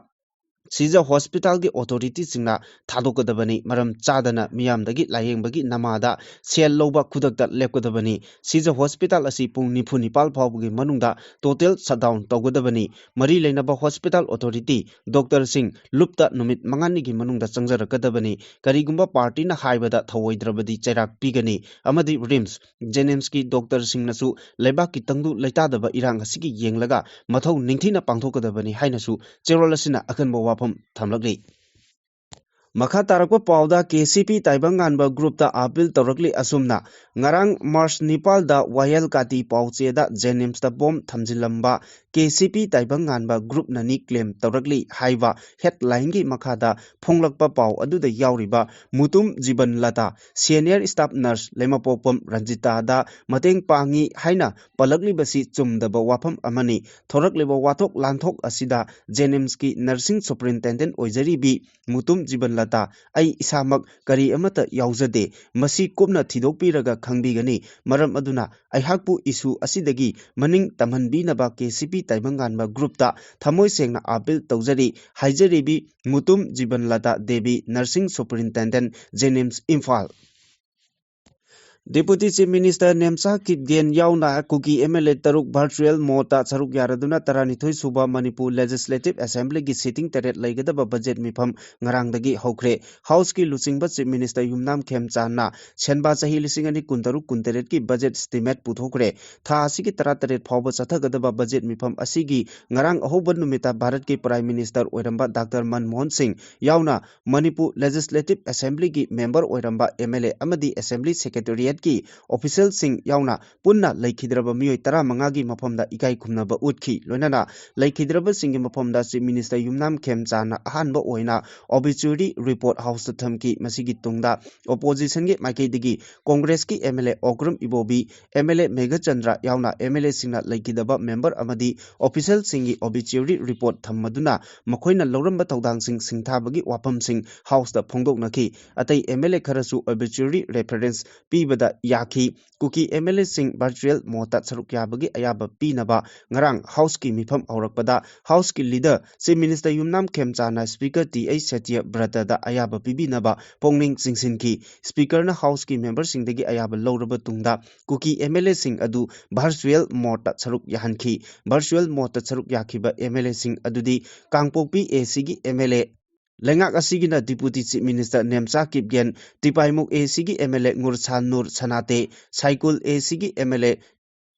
ꯁꯤꯖ ꯍꯣꯁꯄꯤꯇꯥꯜꯒꯤ ꯑꯣꯊꯣꯔꯤꯇꯤꯁꯤꯡꯅ ꯊꯥꯗꯣꯛꯀꯗꯕꯅꯤ꯫ ꯃꯔꯝ ꯆꯥꯗꯅ ꯃꯤꯌꯥꯝꯗꯒꯤ ꯂꯥꯌꯦꯡꯕꯒꯤ ꯅꯃꯥꯗ ꯁꯦꯜ ꯂꯧꯕ ꯈꯨꯗꯛꯇ ꯂꯦꯞꯀꯗꯕꯅꯤ꯫ ꯁꯤꯖ ꯍꯣꯁꯄꯤꯇꯥꯜ ꯑꯁꯤ ꯄꯨꯡ ꯅꯤꯐꯨ ꯅꯤꯄꯥꯜ ꯐꯥꯎꯕꯒꯤ ꯃꯅꯨꯡꯗ ꯇꯣꯇꯦꯜ ꯁꯠꯗꯥꯎꯟ ꯇꯧꯒꯗꯕꯅꯤ꯫ ꯃꯔꯤ ꯂꯩꯅꯕ ꯍꯣꯁꯄꯤꯇꯥꯜ ꯑꯣꯊꯣꯔꯤꯇꯤ, ꯗꯣꯛꯇꯔꯁꯤꯡ ꯂꯨꯞꯇ ꯅꯨꯃꯤꯠ ꯃꯉꯥꯅꯤꯒꯤ ꯃꯅꯨꯡꯗ ꯆꯪꯖꯔꯛꯀꯗꯕꯅꯤ꯫ ꯀꯔꯤꯒꯨꯝꯕ ꯄꯥꯔꯇꯤꯅ ꯍꯥꯏꯕꯗ ꯊꯧꯑꯣꯏꯗ꯭ꯔꯕꯗꯤ ꯆꯩꯔꯥꯛ ꯄꯤꯒꯅꯤ꯫ ꯑꯃꯗꯤ ꯔꯤꯝꯁ ꯖꯦꯅꯤꯝꯁꯀꯤ ꯗꯣꯛꯇꯔꯁꯤꯡꯅꯁꯨ ꯂꯩꯕꯥꯛꯀꯤ ꯇꯪꯗꯨ ꯂꯩꯇꯥꯗꯕ ꯏꯔꯥꯡ ꯑꯁꯤꯒꯤ ꯌꯦꯡꯂꯒ ꯃꯊꯧ ꯅꯤꯡꯊꯤꯅ ꯄꯥꯡꯊꯣꯛꯀꯗꯕꯅꯤ ꯍꯥꯏꯅꯁꯨ ꯆꯦꯔꯣꯜ ꯑꯁꯤꯅ ꯑꯀꯟꯕ ꯋꯥꯐꯝ ꯊꯝꯂꯛꯂꯤ꯫ ꯃꯈꯥ ꯇꯥꯔꯛꯄ ꯄꯥꯎꯗ ꯀꯦ ꯁꯤ ꯄꯤ ꯇꯥꯏꯕꯪꯉꯥꯟꯕ ꯒ꯭ꯔꯨꯞꯇ ꯑꯥꯄꯤꯜ ꯇꯧꯔꯛꯂꯤ ꯑꯁꯨꯝꯅ, ꯉꯔꯥꯡ ꯃꯥꯔꯆ ꯅꯤꯄꯥꯜꯗ ꯋꯥꯌꯦꯜ ꯀꯥꯇꯤ ꯄꯥꯎꯆꯦꯗ ꯖꯦꯅꯤꯝꯁꯇ ꯕꯣꯝ ꯊꯝꯖꯤꯜꯂꯝꯕ ꯀꯦ ꯁꯤ ꯄꯤ ꯇꯥꯏꯕꯪꯉꯥꯟꯕ ꯒ꯭ꯔꯨꯞꯅꯅꯤ ꯀ꯭ꯂꯦꯝ ꯇꯧꯔꯛꯂꯤ ꯍꯥꯏꯕ ꯍꯦꯗꯂꯥꯏꯟꯒꯤ ꯃꯈꯥꯗ ꯐꯣꯡꯂꯛꯄ ꯄꯥꯎ ꯑꯗꯨꯗ ꯌꯥꯎꯔꯤꯕ ꯃꯨꯇꯨꯝ ꯖꯤꯕꯟ ꯂꯇꯥ, ꯁꯦꯅꯤꯌꯔ ꯁ꯭ꯇꯥꯐ ꯅꯔꯁ ꯂꯩꯃꯄꯣꯛꯄꯝ ꯔꯟꯖꯤꯇꯥꯗ ꯃꯇꯦꯡ ꯄꯥꯡꯉꯤ ꯍꯥꯏꯅ ꯄꯜꯂꯛꯂꯤꯕꯁꯤ ꯆꯨꯝꯗꯕ ꯋꯥꯐꯝ ꯑꯃꯅꯤ꯫ ꯊꯣꯔꯛꯂꯤꯕ ꯋꯥꯊꯣꯛ ꯂꯥꯟꯊꯣꯛ ꯑꯁꯤꯗ ꯖꯦꯅꯤꯝꯁꯀꯤ ꯅꯔꯁꯤꯡ ꯁꯨꯄꯔꯤꯟꯇꯦꯟꯗꯦꯟꯠ ꯑꯣꯏꯖꯔꯤꯕꯤ ꯃꯨꯇꯨꯝ ꯖꯤꯕꯟ ꯂꯇꯥ, ꯑꯩ ꯏꯁꯥꯃꯛ ꯀꯔꯤ ꯑꯃꯠꯇ ꯌꯥꯎꯖꯗꯦ꯫ ꯃꯁꯤ ꯀꯨꯞꯅ ꯊꯤꯗꯣꯛꯄꯤꯔꯒ ꯈꯪꯕꯤꯒꯅꯤ꯫ ꯃꯔꯝ ꯑꯗꯨꯅ ꯑꯩꯍꯥꯛꯄꯨ ꯏꯁꯨ ꯑꯁꯤꯗꯒꯤ ꯃꯅꯤꯡ ꯇꯝꯍꯟꯕꯤꯅꯕ ꯀꯦ ꯁꯤ ꯄꯤ ꯇꯥꯏꯕꯪꯉꯥꯟꯕ ꯒ꯭ꯔꯨꯞꯇ ꯊꯃꯣꯏ ꯁꯦꯡꯅ ꯑꯥꯄꯤꯜ ꯇꯧꯖꯔꯤ꯫ ꯍꯥꯏꯖꯔꯤꯕꯤ ꯃꯨꯇꯨꯝ ꯖꯤꯕꯟ ꯂꯇꯥ ꯗꯦꯕꯤ, ꯅꯔꯁꯤꯡ ꯁꯨꯄꯔꯤꯟꯇꯦꯟꯗꯦꯟꯠ, ꯖꯦꯅꯤꯝꯁ, Imphal. Deputy Chief Minister Nemcha Kipgen ꯌꯥꯎꯅ ꯀꯨꯀꯤ M L A ꯇꯔꯨꯛ virtual mode ꯇ ꯁꯔꯨꯛ ꯌꯥꯔꯗꯨꯅ ꯇꯔꯥꯅꯤꯊꯣꯏ ꯁꯨꯕ ꯃꯅꯤꯄꯨꯔ Legislative Assembly ꯒꯤ sitting ꯇꯔꯦꯠ ꯂꯩꯒꯗꯕ budget ꯃꯤꯐꯝ ꯉꯔꯥꯡꯗꯒꯤ ꯍꯧꯈ꯭ꯔꯦ꯫ House ꯀꯤ ꯂꯨꯆꯤꯡꯕ Chief Minister ꯌꯨꯝꯅꯥꯝ ꯈꯦꯝꯆꯥꯟꯅ ꯁꯦꯟꯕꯥ ꯆꯍꯤ ꯂꯤꯁꯤꯡ ꯑꯅꯤ ꯀꯨꯟꯇꯔꯨꯛ ꯀꯨꯟꯇꯔꯦꯠ ꯀꯤ budget estimate ꯄꯨꯊꯣꯛꯈ꯭ꯔꯦ꯫ ꯊꯥ ꯑꯁꯤꯒꯤ ꯇꯔꯥꯇꯔꯦꯠ ꯐꯥꯎꯕ ꯆꯠꯊꯒꯗꯕ budget ꯃꯤꯐꯝ ꯑꯁꯤꯒꯤ ꯉꯔꯥꯡ ꯑꯍꯧꯕ ꯅꯨꯃꯤꯠꯇ ꯚꯥꯔꯠꯀꯤ Prime Minister ꯑꯣꯏꯔꯝꯕ Doctor ꯃꯟꯃꯣꯍꯟ ꯁꯤꯡ ꯌꯥꯎꯅ ꯃꯅꯤꯄꯨꯔ Legislative Assembly ꯒꯤ member ꯑꯣꯏꯔꯝꯕ M L A ꯑꯃꯗꯤ Assembly Secretariat ꯀꯤ official ꯁꯤꯡ ꯌꯥꯎꯅ ꯄꯨꯟꯅ ꯂꯩꯈꯤꯗ꯭ꯔꯕ ꯃꯤꯑꯣꯏ ꯇꯔꯥꯃꯉꯥꯒꯤ ꯃꯐꯝꯗ ꯏꯀꯥꯏ ꯈꯨꯝꯅꯕ ꯎꯠꯈꯤ꯫ ꯂꯣꯏꯅꯅ ꯂꯩꯈꯤꯗ꯭ꯔꯕꯁꯤꯡꯒꯤ ꯃꯐꯝꯗ Chief Minister ꯌꯨꯝꯅꯥꯝ ꯈꯦꯝꯆꯥꯟꯅ ꯑꯍꯥꯟꯕ ꯑꯣꯏꯅ obituary report House ꯇ ꯊꯝꯈꯤ꯫ ꯃꯁꯤꯒꯤ ꯇꯨꯡꯗ opposition ꯒꯤ ꯃꯥꯏꯀꯩꯗꯒꯤ Congress ꯀꯤ M L A Okram Ibobi, M L A Meghachandra ꯌꯥꯎꯅ M L A ꯁꯤꯡꯅ ꯂꯩꯈꯤꯗꯕ member ꯑꯃꯗꯤ official ꯁꯤꯡꯒꯤ obituary report ꯊꯝꯃꯗꯨꯅ ꯃꯈꯣꯏꯅ ꯂꯧꯔꯝꯕ ꯊꯧꯗꯥꯡꯁꯤꯡ ꯁꯤꯡꯊꯥꯕꯒꯤ ꯋꯥꯐꯝꯁꯤꯡ House ꯇ ꯐꯣꯡꯗꯣꯛꯅꯈꯤ꯫ ꯑꯇꯩ M L A ꯈꯔꯁꯨ obituary reference ꯄꯤꯕꯗ ꯌꯥꯈꯤ꯫ ꯀꯨꯀꯤ M L A ꯁꯤꯡ virtual mode ꯇ ꯁꯔꯨꯛ ꯌꯥꯕꯒꯤ ꯑꯌꯥꯕ ꯄꯤꯅꯕ ꯉꯔꯥꯡ House ꯀꯤ ꯃꯤꯐꯝ ꯍꯧꯔꯛꯄꯗ House ꯀꯤ leader Chief Minister ꯌꯨꯝꯅꯥꯝ ꯈꯦꯝꯆꯥꯟꯅ Speaker T H ꯁꯇ꯭ꯌꯕ꯭ꯔꯇꯗ ꯑꯌꯥꯕ ꯄꯤꯕꯤꯅꯕ ꯄꯨꯛꯅꯤꯡ ꯆꯤꯡꯁꯤꯟꯈꯤ꯫ Speaker ꯅ House ꯀꯤ member ꯁꯤꯡꯗꯒꯤ ꯑꯌꯥꯕ ꯂꯧꯔꯕ ꯇꯨꯡꯗ ꯀꯨꯀꯤ M L A ꯁꯤꯡ ꯑꯗꯨ virtual mode ꯇ ꯁꯔꯨꯛ ꯌꯥꯍꯟꯈꯤ꯫ Virtual mode ꯇ ꯁꯔꯨꯛ ꯌꯥꯈꯤꯕ M L A ꯁꯤꯡ ꯑꯗꯨꯗꯤ ꯀꯥꯡꯄꯣꯛꯄꯤ A C ꯒꯤ M L A, ꯂꯩꯉꯥꯛ ꯑꯁꯤꯒꯤꯅ Deputy Chief Minister Nemcha Kipgen, ꯇꯤꯄꯥꯏꯃꯨꯛ A C ꯒꯤ M L A ꯉꯨꯔꯁꯥꯟ Nur ꯁꯅꯥꯇꯦ, ꯁꯥꯏꯀꯨꯜ A C ꯒꯤ M L A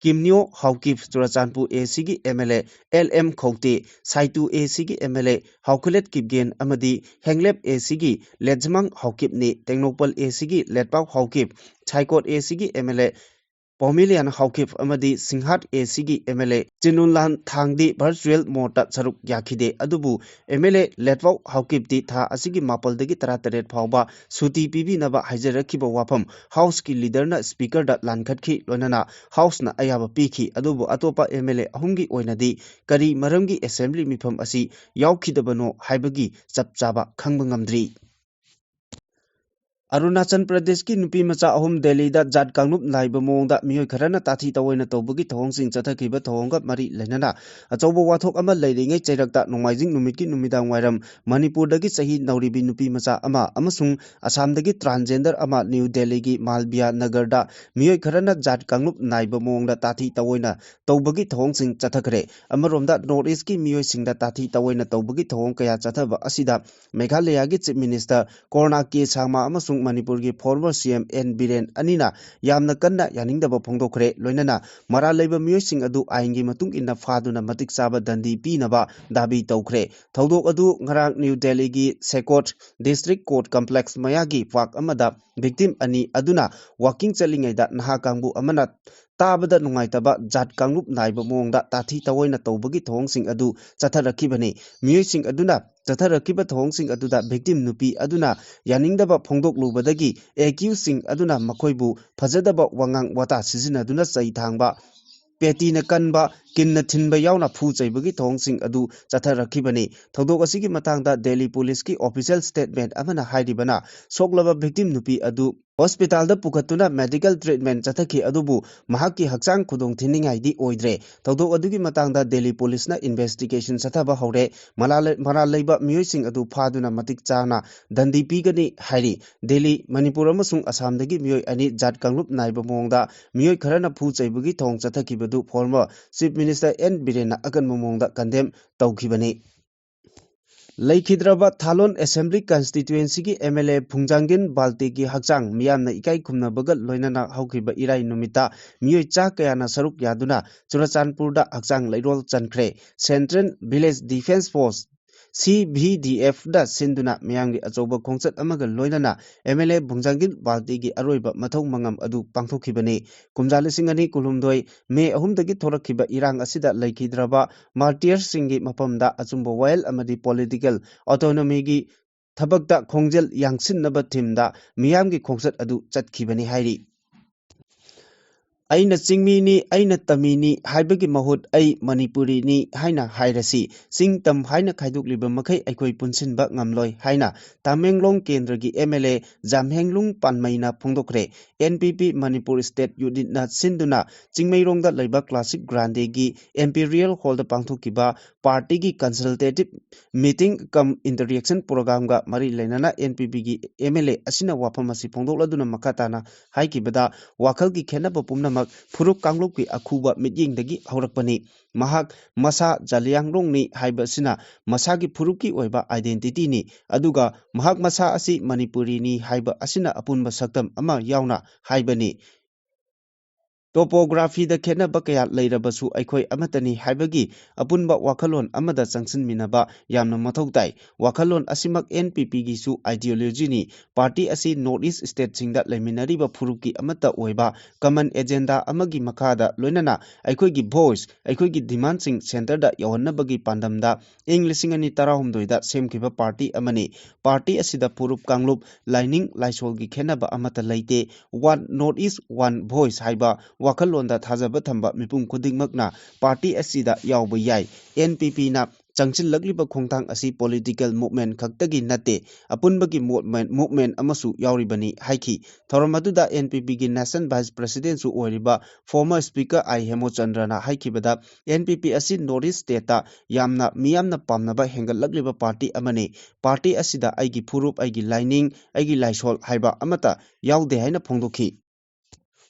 ꯀꯤꯝꯅꯤꯌꯣ Haokip, Churachandpur A C ꯒꯤ M L A L M ꯈꯧꯇꯦ, ꯁꯥꯏꯇꯨ A C ꯒꯤ M L A ꯍꯥꯎꯈꯂꯦꯠ ꯀꯤꯞꯒꯦꯟ ꯑꯃꯗꯤ ꯍꯦꯡꯂꯦꯞ A C ꯒꯤ ꯂꯦꯠꯖꯃꯥꯡ ꯍꯥꯎꯀꯤꯞꯅꯤ꯫ Tengnoupal A C ꯒꯤ ꯂꯦꯠꯄꯥꯎ Haokip, ꯁꯥꯏꯀꯣꯠ A C ꯒꯤ M L A ꯄꯣꯃꯤꯂꯤꯌꯥꯟ Haokip ꯑꯃꯗꯤ ꯁꯤꯡꯍꯥꯠ A C ꯒꯤ M L A ꯆꯤꯅꯨꯟꯂꯥꯟ ꯊꯥꯡꯗꯤ virtual mode ꯇ ꯁꯔꯨꯛ ꯌꯥꯈꯤꯗꯦ꯫ ꯑꯗꯨꯕꯨ M L A ꯂꯦꯠꯄꯥꯎ ꯍꯥꯎꯀꯤꯞꯇꯤ ꯊꯥ ꯑꯁꯤꯒꯤ ꯃꯥꯄꯜꯗꯒꯤ ꯇꯔꯥꯇꯔꯦꯠ ꯐꯥꯎꯕ ꯁꯨꯇꯤ ꯄꯤꯕꯤꯅꯕ ꯍꯥꯏꯖꯔꯛꯈꯤꯕ ꯋꯥꯐꯝ House ꯀꯤ leader ꯅ Speaker ꯗ ꯂꯥꯟꯈꯠꯈꯤ꯫ ꯂꯣꯏꯅꯅ House ꯅ ꯑꯌꯥꯕ ꯄꯤꯈꯤ꯫ ꯑꯗꯨꯕꯨ ꯑꯇꯣꯞꯄ M L A ꯑꯍꯨꯝꯒꯤ ꯑꯣꯏꯅꯗꯤ ꯀꯔꯤ ꯃꯔꯝꯒꯤ Assembly ꯃꯤꯐꯝ ꯑꯁꯤ ꯌꯥꯎꯈꯤꯗꯕꯅꯣ ꯍꯥꯏꯕꯒꯤ ꯆꯞ ꯆꯥꯕ ꯈꯪꯕ ꯉꯝꯗ꯭ꯔꯤ꯫ ꯑꯔꯨꯅꯥꯆꯜ ꯄ꯭ꯔꯗꯦꯁꯀꯤ ꯅꯨꯄꯤ ꯃꯆꯥ ꯑꯍꯨꯝ ꯗꯦꯜꯂꯤꯗ ꯖꯥꯠ ꯀꯥꯡꯂꯨꯞ ꯅꯥꯏꯕ ꯃꯑꯣꯡꯗ ꯃꯤꯑꯣꯏ ꯈꯔꯅ ꯇꯥꯊꯤ ꯇꯧꯑꯣꯏꯅ ꯇꯧꯕꯒꯤ ꯊꯧꯑꯣꯡꯁꯤꯡ ꯆꯠꯊꯈꯤꯕ ꯊꯧꯑꯣꯡꯒ ꯃꯔꯤ ꯂꯩꯅꯅ ꯑꯆꯧꯕ ꯋꯥꯊꯣꯛ ꯑꯃ ꯂꯩꯔꯤꯉꯩ ꯆꯩꯔꯛꯇ ꯅꯣꯡꯃꯥꯏꯖꯤꯡ ꯅꯨꯃꯤꯠꯀꯤ ꯅꯨꯃꯤꯗꯥꯡ ꯋꯥꯏꯔꯝ ꯃꯅꯤꯄꯨꯔꯗꯒꯤ ꯆꯍꯤ ꯅꯧꯔꯤꯕꯤ ꯅꯨꯄꯤ ꯃꯆꯥ ꯑꯃ ꯑꯃꯁꯨꯡ ꯑꯁꯥꯝꯗꯒꯤ transgender ꯑꯃ ꯅ꯭ꯌꯨ ꯗꯦꯜꯂꯤꯒꯤ ꯃꯥꯜꯕꯤꯌꯥ ꯅꯒꯔꯗ ꯃꯤꯑꯣꯏ ꯈꯔꯅ ꯖꯥꯠ ꯀꯥꯡꯂꯨꯞ ꯅꯥꯏꯕ ꯃꯑꯣꯡꯗ ꯇꯥꯊꯤ ꯇꯧꯑꯣꯏꯅ ꯇꯧꯕꯒꯤ ꯊꯧꯑꯣꯡꯁꯤꯡ ꯆꯠꯊꯈ꯭ꯔꯦ꯫ ꯑꯃꯔꯣꯝꯗ North Eastꯀꯤ ꯃꯤꯑꯣꯏꯁꯤꯡꯗ ꯇꯥꯊꯤ ꯇꯧꯑꯣꯏꯅ ꯇꯧꯕꯒꯤ ꯊꯧꯑꯣꯡ ꯀꯌꯥ ꯆꯠꯊꯕ ꯑꯁꯤꯗ ꯃꯦꯘꯥꯂꯌꯥꯒꯤ Chief Minister ꯀꯣꯔꯅꯥ ꯀꯦ ꯁꯥꯡꯃꯥ ꯑꯃꯁꯨꯡ ꯃꯅꯤꯄꯨꯔꯒꯤ former C M N Biren ꯑꯅꯤꯅ ꯌꯥꯝꯅ ꯀꯟꯅ ꯌꯥꯅꯤꯡꯗꯕ ꯐꯣꯡꯗꯣꯛꯈ꯭ꯔꯦ꯫ ꯂꯣꯏꯅꯅ ꯃꯔꯥꯜ ꯂꯩꯕ ꯃꯤꯑꯣꯏꯁꯤꯡ ꯑꯗꯨ ꯑꯥꯏꯟꯒꯤ ꯃꯇꯨꯡ ꯏꯟꯅ ꯐꯥꯗꯨꯅ ꯃꯇꯤꯛ ꯆꯥꯕ ꯗꯟꯗꯤ ꯄꯤꯅꯕ ꯗꯥꯕꯤ ꯇꯧꯈ꯭ꯔꯦ꯫ ꯊꯧꯗꯣꯛ ꯑꯗꯨ ꯉꯔꯥꯡ ꯅ꯭ꯌꯨ ꯗꯦꯜꯂꯤꯒꯤ ꯁꯦꯀꯣꯠ District Court Complex ꯃꯌꯥꯒꯤ park ꯑꯃꯗ victim ꯑꯅꯤ ꯑꯗꯨꯅ walking ꯆꯠꯂꯤꯉꯩꯗ ꯅꯍꯥ ꯀꯥꯡꯕꯨ ꯑꯃꯅ ꯇꯥꯕꯗ ꯅꯨꯡꯉꯥꯏꯇꯕ ꯖꯥꯠ ꯀꯥꯡꯂꯨꯞ ꯅꯥꯏꯕ ꯃꯑꯣꯡꯗ ꯇꯥꯊꯤ ꯇꯧꯑꯣꯏꯅ ꯇꯧꯕꯒꯤ ꯊꯧꯑꯣꯡꯁꯤꯡ ꯑꯗꯨ ꯆꯠꯊꯔꯛꯈꯤꯕꯅꯤ꯫ ꯃꯤꯑꯣꯏꯁꯤꯡ ꯑꯗꯨꯅ ꯆꯠꯊꯔꯛꯈꯤꯕ ꯊꯧꯑꯣꯡꯁꯤꯡ ꯑꯗꯨꯗ victim ꯅꯨꯄꯤ ꯑꯗꯨꯅ ꯌꯥꯅꯤꯡꯗꯕ ꯐꯣꯡꯗꯣꯛꯂꯨꯕꯗꯒꯤ accusedꯁꯤꯡ ꯑꯗꯨꯅ ꯃꯈꯣꯏꯕꯨ ꯐꯖꯗꯕ ꯋꯥꯉꯥꯡ ꯋꯥꯇꯥ ꯁꯤꯖꯤꯟꯅꯗꯨꯅ ꯆꯩ ꯊꯥꯡꯕ, ꯄꯦꯇꯤꯅ ꯀꯟꯕ, ꯀꯤꯟꯅ ꯊꯤꯟꯕ ꯌꯥꯎꯅ ꯐꯨ ꯆꯩꯕꯒꯤ ꯊꯧꯑꯣꯡꯁꯤꯡ ꯑꯗꯨ ꯆꯠꯊꯔꯛꯈꯤꯕꯅꯤ꯫ ꯊꯧꯗꯣꯛ ꯑꯁꯤꯒꯤ ꯃꯇꯥꯡꯗ ꯗꯦꯜꯂꯤ ꯄꯨꯂꯤꯁꯀꯤ official statement ꯑꯃꯅ ꯍꯥꯏꯔꯤꯕꯅ, ꯁꯣꯛꯂꯕ victim ꯅꯨꯄꯤ ꯑꯗꯨ hospitalꯗ ꯄꯨꯈꯠꯇꯨꯅ medical treatment ꯆꯠꯊꯈꯤ, ꯑꯗꯨꯕꯨ ꯃꯍꯥꯛꯀꯤ ꯍꯛꯆꯥꯡ ꯈꯨꯗꯣꯡ ꯊꯤꯅꯤꯡꯉꯥꯏꯗꯤ ꯑꯣꯏꯗ꯭ꯔꯦ꯫ ꯊꯧꯗꯣꯛ ꯑꯗꯨꯒꯤ ꯃꯇꯥꯡꯗ ꯗꯦꯜꯂꯤ ꯄꯨꯂꯤꯁꯅ investigation ꯆꯠꯊꯕ ꯍꯧꯔꯦ꯫ ꯃꯔꯥꯜ-, ꯃꯔꯥꯜ ꯂꯩꯕ ꯃꯤꯑꯣꯏꯁꯤꯡ ꯑꯗꯨ ꯐꯥꯗꯨꯅ ꯃꯇꯤꯛ ꯆꯥꯅ ꯗꯟꯗꯤ ꯄꯤꯒꯅꯤ ꯍꯥꯏꯔꯤ꯫ ꯗꯦꯜꯂꯤ, ꯃꯅꯤꯄꯨꯔ ꯑꯃꯁꯨꯡ ꯑꯁꯥꯝꯗꯒꯤ ꯃꯤꯑꯣꯏ ꯑꯅꯤ ꯖꯥꯠ ꯀꯥꯡꯂꯨꯞ ꯅꯥꯏꯕ ꯃꯑꯣꯡꯗ ꯃꯤꯑꯣꯏ ꯈꯔꯅ ꯐꯨ ꯆꯩꯕꯒꯤ ꯊꯧꯑꯣꯡ ꯆꯠꯊꯈꯤꯕꯗꯨ former Chief Minister N ꯕꯤꯔꯦꯟꯅ ꯑꯀꯟꯕ ꯃꯑꯣꯡꯗ condemn ꯇꯧꯈꯤꯕꯅꯤ꯫ ꯂꯩꯈꯤꯗ꯭ꯔꯕ ꯊꯥꯂꯣꯟ Assembly Constituencyꯒꯤ M L A ꯐꯨꯡꯖꯥꯡꯒꯤꯟ ꯕꯥꯜꯇꯤꯒꯤ ꯍꯛꯆꯥꯡ ꯃꯤꯌꯥꯝꯅ ꯏꯀꯥꯏ ꯈꯨꯝꯅꯕꯒ ꯂꯣꯏꯅꯅ ꯍꯧꯈꯤꯕ ꯏꯔꯥꯏ ꯅꯨꯃꯤꯠꯇ ꯃꯤꯑꯣꯏ ꯆꯥ ꯀꯌꯥꯅ ꯁꯔꯨꯛ ꯌꯥꯗꯨꯅ ꯆꯨꯔꯆꯥꯟꯄꯨꯔꯗ ꯍꯛꯆꯥꯡ ꯂꯩꯔꯣꯜ ꯆꯟꯈ꯭ꯔꯦ꯫ Central Village Defence Force, C V D Fꯗ ꯁꯤꯟꯗꯨꯅ ꯃꯤꯌꯥꯝꯒꯤ ꯑꯆꯧꯕ ꯈꯣꯡꯆꯠ ꯑꯃꯒ ꯂꯣꯏꯅꯅ M L A ꯐꯨꯡꯖꯥꯡꯒꯤꯟ ꯕꯥꯜꯇꯤꯒꯤ ꯑꯔꯣꯏꯕ ꯃꯊꯧ ꯃꯉꯝ ꯑꯗꯨ ꯄꯥꯡꯊꯣꯛꯈꯤꯕꯅꯤ꯫ ꯀꯨꯝꯖꯥ ꯂꯤꯁꯤꯡ ꯑꯅꯤ ꯀꯨꯟꯍꯨꯝꯗꯣꯏ May ꯑꯍꯨꯝꯗꯒꯤ ꯊꯣꯔꯛꯈꯤꯕ ꯏꯔꯥꯡ ꯑꯁꯤꯗ ꯂꯩꯈꯤꯗ꯭ꯔꯕ martyrsꯁꯤꯡꯒꯤ ꯃꯐꯝꯗ ꯑꯆꯨꯝꯕ ꯋꯥꯌꯦꯜ ꯑꯃꯗꯤ political autonomyꯒꯤ ꯊꯕꯛꯇ ꯈꯣꯡꯖꯦꯜ ꯌꯥꯡꯁꯤꯟꯅꯕ themeꯗ ꯃꯤꯌꯥꯝꯒꯤ ꯈꯣꯡꯆꯠ ꯑꯗꯨ ꯆꯠꯈꯤꯕꯅꯤ ꯍꯥꯏꯔꯤ꯫ "ꯑꯩꯅ ꯆꯤꯡꯃꯤꯅꯤ, ꯑꯩꯅ ꯇꯝꯃꯤꯅꯤ" ꯍꯥꯏꯕꯒꯤ ꯃꯍꯨꯠ "ꯑꯩ ꯃꯅꯤꯄꯨꯔꯤꯅꯤ" ꯍꯥꯏꯅ ꯍꯥꯏꯔꯁꯤ꯫ ꯆꯤꯡ ꯇꯝ ꯍꯥꯏꯅ ꯈꯥꯏꯗꯣꯛꯂꯤꯕ ꯃꯈꯩ ꯑꯩꯈꯣꯏ ꯄꯨꯟꯁꯤꯟꯕ ꯉꯝꯂꯣꯏ ꯍꯥꯏꯅ ꯇꯥꯃꯦꯡꯂꯣꯡ ꯀꯦꯟꯗ꯭ꯔꯒꯤ M L A ꯖꯥꯝꯍꯦꯡꯂꯨꯡ ꯄꯥꯟꯃꯩꯅ ꯐꯣꯡꯗꯣꯛꯈ꯭ꯔꯦ꯫ N P P Manipur State Unitꯅ ꯁꯤꯟꯗꯨꯅ ꯆꯤꯡꯃꯩꯔꯣꯡꯗ ꯂꯩꯕ Classic Grandeꯒꯤ Imperial Hallꯗ ꯄꯥꯡꯊꯣꯛꯈꯤꯕ partyꯒꯤ consultative meeting cum interaction programꯒ ꯃꯔꯤ ꯂꯩꯅꯅ N P Pꯒꯤ M L A ꯑꯁꯤꯅ ꯋꯥꯐꯝ ꯑꯁꯤ ꯐꯣꯡꯗꯣꯛꯂꯗꯨꯅ ꯃꯈꯥ ꯇꯥꯅ ꯍꯥꯏꯈꯤꯕꯗ, ꯋꯥꯈꯜꯒꯤ ꯈꯦꯠꯅꯕ ꯄꯨꯝꯅꯃꯛ ꯐꯨꯔꯨꯞ ꯀꯥꯡꯂꯨꯞꯀꯤ ꯑꯈꯨꯕ ꯃꯤꯠꯌꯦꯡꯗꯒꯤ ꯍꯧꯔꯛꯄꯅꯤ꯫ ꯃꯍꯥꯛ ꯃꯁꯥ ꯖꯥꯂꯤꯌꯥꯡꯔꯣꯡꯅꯤ ꯍꯥꯏꯕꯁꯤꯅ ꯃꯁꯥꯒꯤ ꯐꯨꯔꯨꯞꯀꯤ ꯑꯣꯏꯕ identityꯅꯤ, ꯑꯗꯨꯒ ꯃꯍꯥꯛ ꯃꯁꯥ ꯑꯁꯤ ꯃꯅꯤꯄꯨꯔꯤꯅꯤ ꯍꯥꯏꯕ ꯑꯁꯤꯅ ꯑꯄꯨꯟꯕ ꯁꯛꯇꯝ ꯑꯃ ꯌꯥꯎꯅ ꯍꯥꯏꯕꯅꯤ꯫ Topographyꯗ ꯈꯦꯠꯅꯕ ꯀꯌꯥ ꯂꯩꯔꯕꯁꯨ ꯑꯩꯈꯣꯏ ꯑꯃꯠꯇꯅꯤ ꯍꯥꯏꯕꯒꯤ ꯑꯄꯨꯟꯕ ꯋꯥꯈꯜꯂꯣꯟ ꯑꯃꯗ ꯆꯪꯁꯤꯟꯃꯤꯟꯅꯕ ꯌꯥꯝꯅ ꯃꯊꯧ ꯇꯥꯏ꯫ ꯋꯥꯈꯜꯂꯣꯟ ꯑꯁꯤꯃꯛ N P Pꯒꯤꯁꯨ ideologyꯅꯤ꯫ Party ꯑꯁꯤ North East stateꯁꯤꯡꯗ ꯂꯩꯃꯤꯟꯅꯔꯤꯕ ꯐꯨꯔꯨꯞꯀꯤ ꯑꯃꯠꯇ ꯑꯣꯏꯕ common agenda ꯑꯃꯒꯤ ꯃꯈꯥꯗ, ꯂꯣꯏꯅꯅ ꯑꯩꯈꯣꯏꯒꯤ voice, ꯑꯩꯈꯣꯏꯒꯤ demandꯁꯤꯡ centreꯗ ꯌꯧꯍꯟꯅꯕꯒꯤ ꯄꯥꯟꯗꯝꯗ ꯏꯪ ꯂꯤꯁꯤꯡ ꯑꯅꯤ ꯇꯔꯥꯍꯨꯝꯗꯣꯏꯗ ꯁꯦꯝꯈꯤꯕ party ꯑꯃꯅꯤ꯫ Party ꯑꯁꯤꯗ ꯐꯨꯔꯨꯞ ꯀꯥꯡꯂꯨꯞ, ꯂꯥꯏꯅꯤꯡ ꯂꯥꯏꯁꯣꯜꯒꯤ ꯈꯦꯠꯅꯕ ꯑꯃꯠꯇ ꯂꯩꯇꯦ꯫ One North East, One Voice ꯍꯥꯏꯕ ꯋꯥꯈꯜꯂꯣꯟꯗ ꯊꯥꯖꯕ ꯊꯝꯕ ꯃꯤꯄꯨꯝ ꯈꯨꯗꯤꯡꯃꯛꯅ party ꯑꯁꯤꯗ ꯌꯥꯎꯕ ꯌꯥꯏ꯫ N P Pꯅ ꯆꯪꯁꯤꯜꯂꯛꯂꯤꯕ ꯈꯣꯡꯊꯥꯡ ꯑꯁꯤ political movement ꯈꯛꯇꯒꯤ ꯅꯠꯇꯦ, ꯑꯄꯨꯟꯕꯒꯤ movement, movement ꯑꯃꯁꯨ ꯌꯥꯎꯔꯤꯕꯅꯤ ꯍꯥꯏꯈꯤ꯫ ꯊꯧꯔꯝ ꯑꯗꯨꯗ N P Pꯒꯤ National Vice Presidentꯁꯨ ꯑꯣꯏꯔꯤꯕ former Speaker I ꯍꯦꯃꯣꯆꯟꯗ꯭ꯔꯅ ꯍꯥꯏꯈꯤꯕꯗ, N P P ꯑꯁꯤ North East stateꯇ ꯌꯥꯝꯅ ꯃꯤꯌꯥꯝꯅ ꯄꯥꯝꯅꯕ ꯍꯦꯟꯒꯠꯂꯛꯂꯤꯕ party ꯑꯃꯅꯤ꯫ Party ꯑꯁꯤꯗ ꯑꯩꯒꯤ ꯐꯨꯔꯨꯞ, ꯑꯩꯒꯤ ꯂꯥꯏꯅꯤꯡ, ꯑꯩꯒꯤ ꯂꯥꯏꯁꯣꯜ ꯍꯥꯏꯕ ꯑꯃꯠꯇ ꯌꯥꯎꯗꯦ ꯍꯥꯏꯅ ꯐꯣꯡꯗꯣꯛꯈꯤ꯫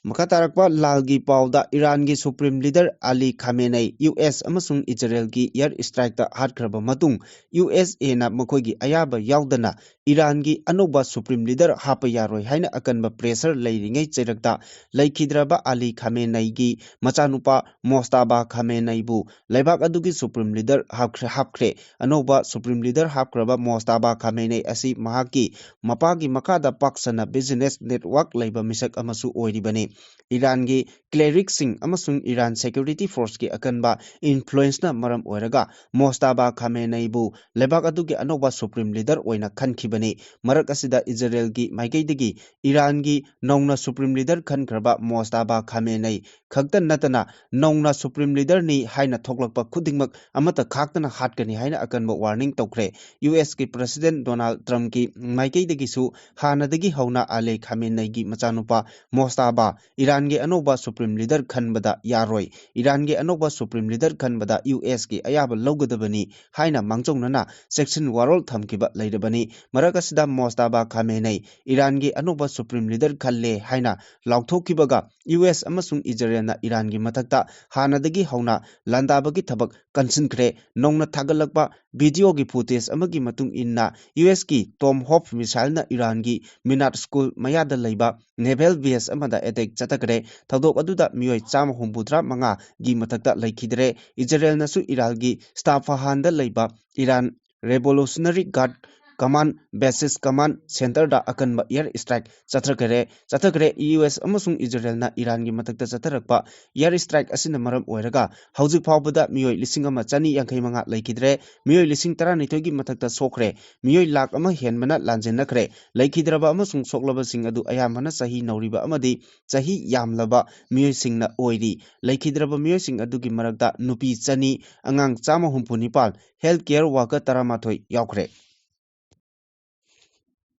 ꯃꯈꯥ ꯇꯥꯔꯛꯄ ꯂꯥꯜꯒꯤ ꯄꯥꯎꯗ, ꯏꯔꯥꯟꯒꯤ Supreme Leader Ali Khamenei U S ꯑꯃꯁꯨꯡ ꯏꯖꯔꯦꯜꯒꯤ air strikeꯇ ꯍꯥꯠꯈ꯭ꯔꯕ ꯃꯇꯨꯡ, U S Aꯅ ꯃꯈꯣꯏꯒꯤ ꯑꯌꯥꯕ ꯌꯥꯎꯗꯅ ꯏꯔꯥꯟꯒꯤ ꯑꯅꯧꯕ Supreme Leader ꯍꯥꯞꯄ ꯌꯥꯔꯣꯏ ꯍꯥꯏꯅ ꯑꯀꯟꯕ pressure ꯂꯩꯔꯤꯉꯩ ꯆꯩꯔꯛꯇ ꯂꯩꯈꯤꯗ꯭ꯔꯕ Ali Khameneiꯒꯤ ꯃꯆꯥꯅꯨꯄꯥ ꯃꯣꯁꯇꯥꯕꯥ ꯈꯥꯃꯦꯅꯩꯕꯨ ꯂꯩꯕꯥꯛ ꯑꯗꯨꯒꯤ Supreme Leader ꯍꯥꯞꯈ꯭ꯔꯦ, ꯍꯥꯞꯈ꯭ꯔꯦ꯫ ꯑꯅꯧꯕ Supreme Leader ꯍꯥꯞꯈ꯭ꯔꯕ ꯃꯣꯁꯇꯥꯕꯥ ꯈꯥꯃꯦꯅꯩ ꯑꯁꯤ ꯃꯍꯥꯛꯀꯤ ꯃꯄꯥꯒꯤ ꯃꯈꯥꯗ ꯄꯥꯛ ꯁꯟꯅ business network ꯂꯩꯕ ꯃꯤꯁꯛ ꯑꯃꯁꯨ ꯑꯣꯏꯔꯤꯕꯅꯤ꯫ ꯏꯔꯥꯟꯒꯤ clericꯁꯤꯡ ꯑꯃꯁꯨꯡ ꯏꯔꯥꯟ security forceꯀꯤ ꯑꯀꯟꯕ influenceꯅ ꯃꯔꯝ ꯑꯣꯏꯔꯒ ꯃꯣꯁꯇꯥꯕꯥ ꯈꯥꯃꯦꯅꯩꯕꯨ ꯂꯩꯕꯥꯛ ꯑꯗꯨꯒꯤ ꯑꯅꯧꯕ supreme leader ꯑꯣꯏꯅ ꯈꯟꯈꯤꯕꯅꯤ꯫ ꯃꯔꯛ ꯑꯁꯤꯗ ꯏꯖꯔꯦꯜꯒꯤ ꯃꯥꯏꯀꯩꯗꯒꯤ ꯏꯔꯥꯟꯒꯤ ꯅꯧꯅ supreme leader ꯈꯟꯈ꯭ꯔꯕ ꯃꯣꯁꯇꯥꯕꯥ ꯈꯥꯃꯦꯅꯩ ꯈꯛꯇ ꯅꯠꯇꯅ ꯅꯧꯅ supreme leaderꯅꯤ ꯍꯥꯏꯅ ꯊꯣꯛꯂꯛꯄ ꯈꯨꯗꯤꯡꯃꯛ ꯑꯃꯠꯇ ꯈꯥꯛꯇꯅ ꯍꯥꯠꯀꯅꯤ ꯍꯥꯏꯅ ꯑꯀꯟꯕ warning ꯇꯧꯈ꯭ꯔꯦ꯫ USꯀꯤ President Donald Trumpꯀꯤ ꯃꯥꯏꯀꯩꯗꯒꯤꯁꯨ ꯍꯥꯟꯅꯗꯒꯤ ꯍꯧꯅ ꯑꯂꯦ ꯈꯥꯃꯦꯅꯩꯒꯤ ꯃꯆꯥꯅꯨꯄꯥ ꯃꯣꯁꯇꯥꯕꯥ ꯏꯔꯥꯟꯒꯤ ꯑꯅꯧꯕ supreme leader ꯈꯟꯕꯗ ꯌꯥꯔꯣꯏ, ꯏꯔꯥꯟꯒꯤ ꯑꯅꯧꯕ supreme leader ꯈꯟꯕꯗ USꯀꯤ ꯑꯌꯥꯕ ꯂꯧꯒꯗꯕꯅꯤ ꯍꯥꯏꯅ ꯃꯥꯡꯖꯧꯅꯅ ꯆꯦꯛꯁꯤꯟ ꯋꯥꯔꯣꯜ ꯊꯝꯈꯤꯕ ꯂꯩꯔꯕꯅꯤ꯫ ꯃꯔꯛ ꯑꯁꯤꯗ ꯃꯣꯁꯇꯥꯕꯥ ꯈꯥꯃꯦꯅꯩ ꯏꯔꯥꯟꯒꯤ ꯑꯅꯧꯕ supreme leader ꯈꯜꯂꯦ ꯍꯥꯏꯅ ꯂꯥꯎꯊꯣꯛꯈꯤꯕꯒ US ꯑꯃꯁꯨꯡ ꯏꯖꯔꯦꯜꯅ ꯏꯔꯥꯟꯒꯤ ꯃꯊꯛꯇ ꯍꯥꯟꯅꯗꯒꯤ ꯍꯧꯅ ꯂꯥꯟꯗꯥꯕꯒꯤ ꯊꯕꯛ ꯀꯟꯁꯤꯟꯈ꯭ꯔꯦ꯫ ꯅꯧꯅ ꯊꯥꯒꯠꯂꯛꯄ videoꯒꯤ footage ꯑꯃꯒꯤ ꯃꯇꯨꯡ ꯏꯟꯅ USꯀꯤ Tomahawk missileꯅ ꯏꯔꯥꯟꯒꯤ ꯃꯤꯅꯥꯠ school ꯃꯌꯥꯗ ꯂꯩꯕ naval base ꯑꯃꯗ attack ꯆꯠꯊꯈ꯭ꯔꯦ꯫ ꯊꯧꯗꯣꯛ ꯑꯗꯨꯗ ꯃꯤꯑꯣꯏ ꯆꯥꯝꯃ ꯍꯨꯝꯐꯨꯇꯔꯥ ꯃꯉꯥꯒꯤ ꯃꯊꯛꯇ ꯂꯩꯈꯤꯗ꯭ꯔꯦ꯫ ꯏꯖꯔꯦꯜꯅꯁꯨ ꯏꯔꯥꯟꯒꯤ ꯁ꯭ꯇꯥꯐꯍꯥꯟꯗ ꯂꯩꯕ Iran Revolutionary Guard Command Bases Command Centerꯗ ꯑꯀꯟꯕ air strike ꯆꯠꯊꯈ꯭ꯔꯦ ꯆꯠꯊꯈ꯭ꯔꯦ꯫ US ꯑꯃꯁꯨꯡ ꯏꯖꯔꯦꯜꯅ ꯏꯔꯥꯟꯒꯤ ꯃꯊꯛꯇ ꯆꯠꯊꯔꯛꯄ air strike ꯑꯁꯤꯅ ꯃꯔꯝ ꯑꯣꯏꯔꯒ ꯍꯧꯖꯤꯛ ꯐꯥꯎꯕꯗ ꯃꯤꯑꯣꯏ ꯂꯤꯁꯤꯡ ꯑꯃ ꯆꯅꯤ ꯌꯥꯡꯈꯩ ꯃꯉꯥ ꯂꯩꯈꯤꯗ꯭ꯔꯦ꯫ ꯃꯤꯑꯣꯏ ꯂꯤꯁꯤꯡ ꯇꯔꯥꯅꯤꯊꯣꯏꯒꯤ ꯃꯊꯛꯇ ꯁꯣꯛꯈ꯭ꯔꯦ꯫ ꯃꯤꯑꯣꯏ ꯂꯥꯈ ꯑꯃ ꯍꯦꯟꯕꯅ ꯂꯥꯟꯖꯦꯟꯅꯈ꯭ꯔꯦ꯫ ꯂꯩꯈꯤꯗ꯭ꯔꯕ ꯑꯃꯁꯨꯡ ꯁꯣꯛꯂꯕꯁꯤꯡ ꯑꯗꯨ ꯑꯌꯥꯝꯕꯅ ꯆꯍꯤ ꯅꯧꯔꯤꯕ ꯑꯃꯗꯤ ꯆꯍꯤ ꯌꯥꯝꯂꯕ ꯃꯤꯑꯣꯏꯁꯤꯡꯅ ꯑꯣꯏꯔꯤ꯫ ꯂꯩꯈꯤꯗ꯭ꯔꯕ ꯃꯤꯑꯣꯏꯁꯤꯡ ꯑꯗꯨꯒꯤ ꯃꯔꯛꯇ ꯅꯨꯄꯤ ꯆꯅꯤ, ꯑꯉꯥꯡ ꯆꯥꯝꯃ ꯍꯨꯝꯐꯨ ꯅꯤꯄꯥꯟ, health care worker ꯇꯔꯥꯃꯥꯊꯣꯏ ꯌꯥꯎꯈ꯭ꯔꯦ꯫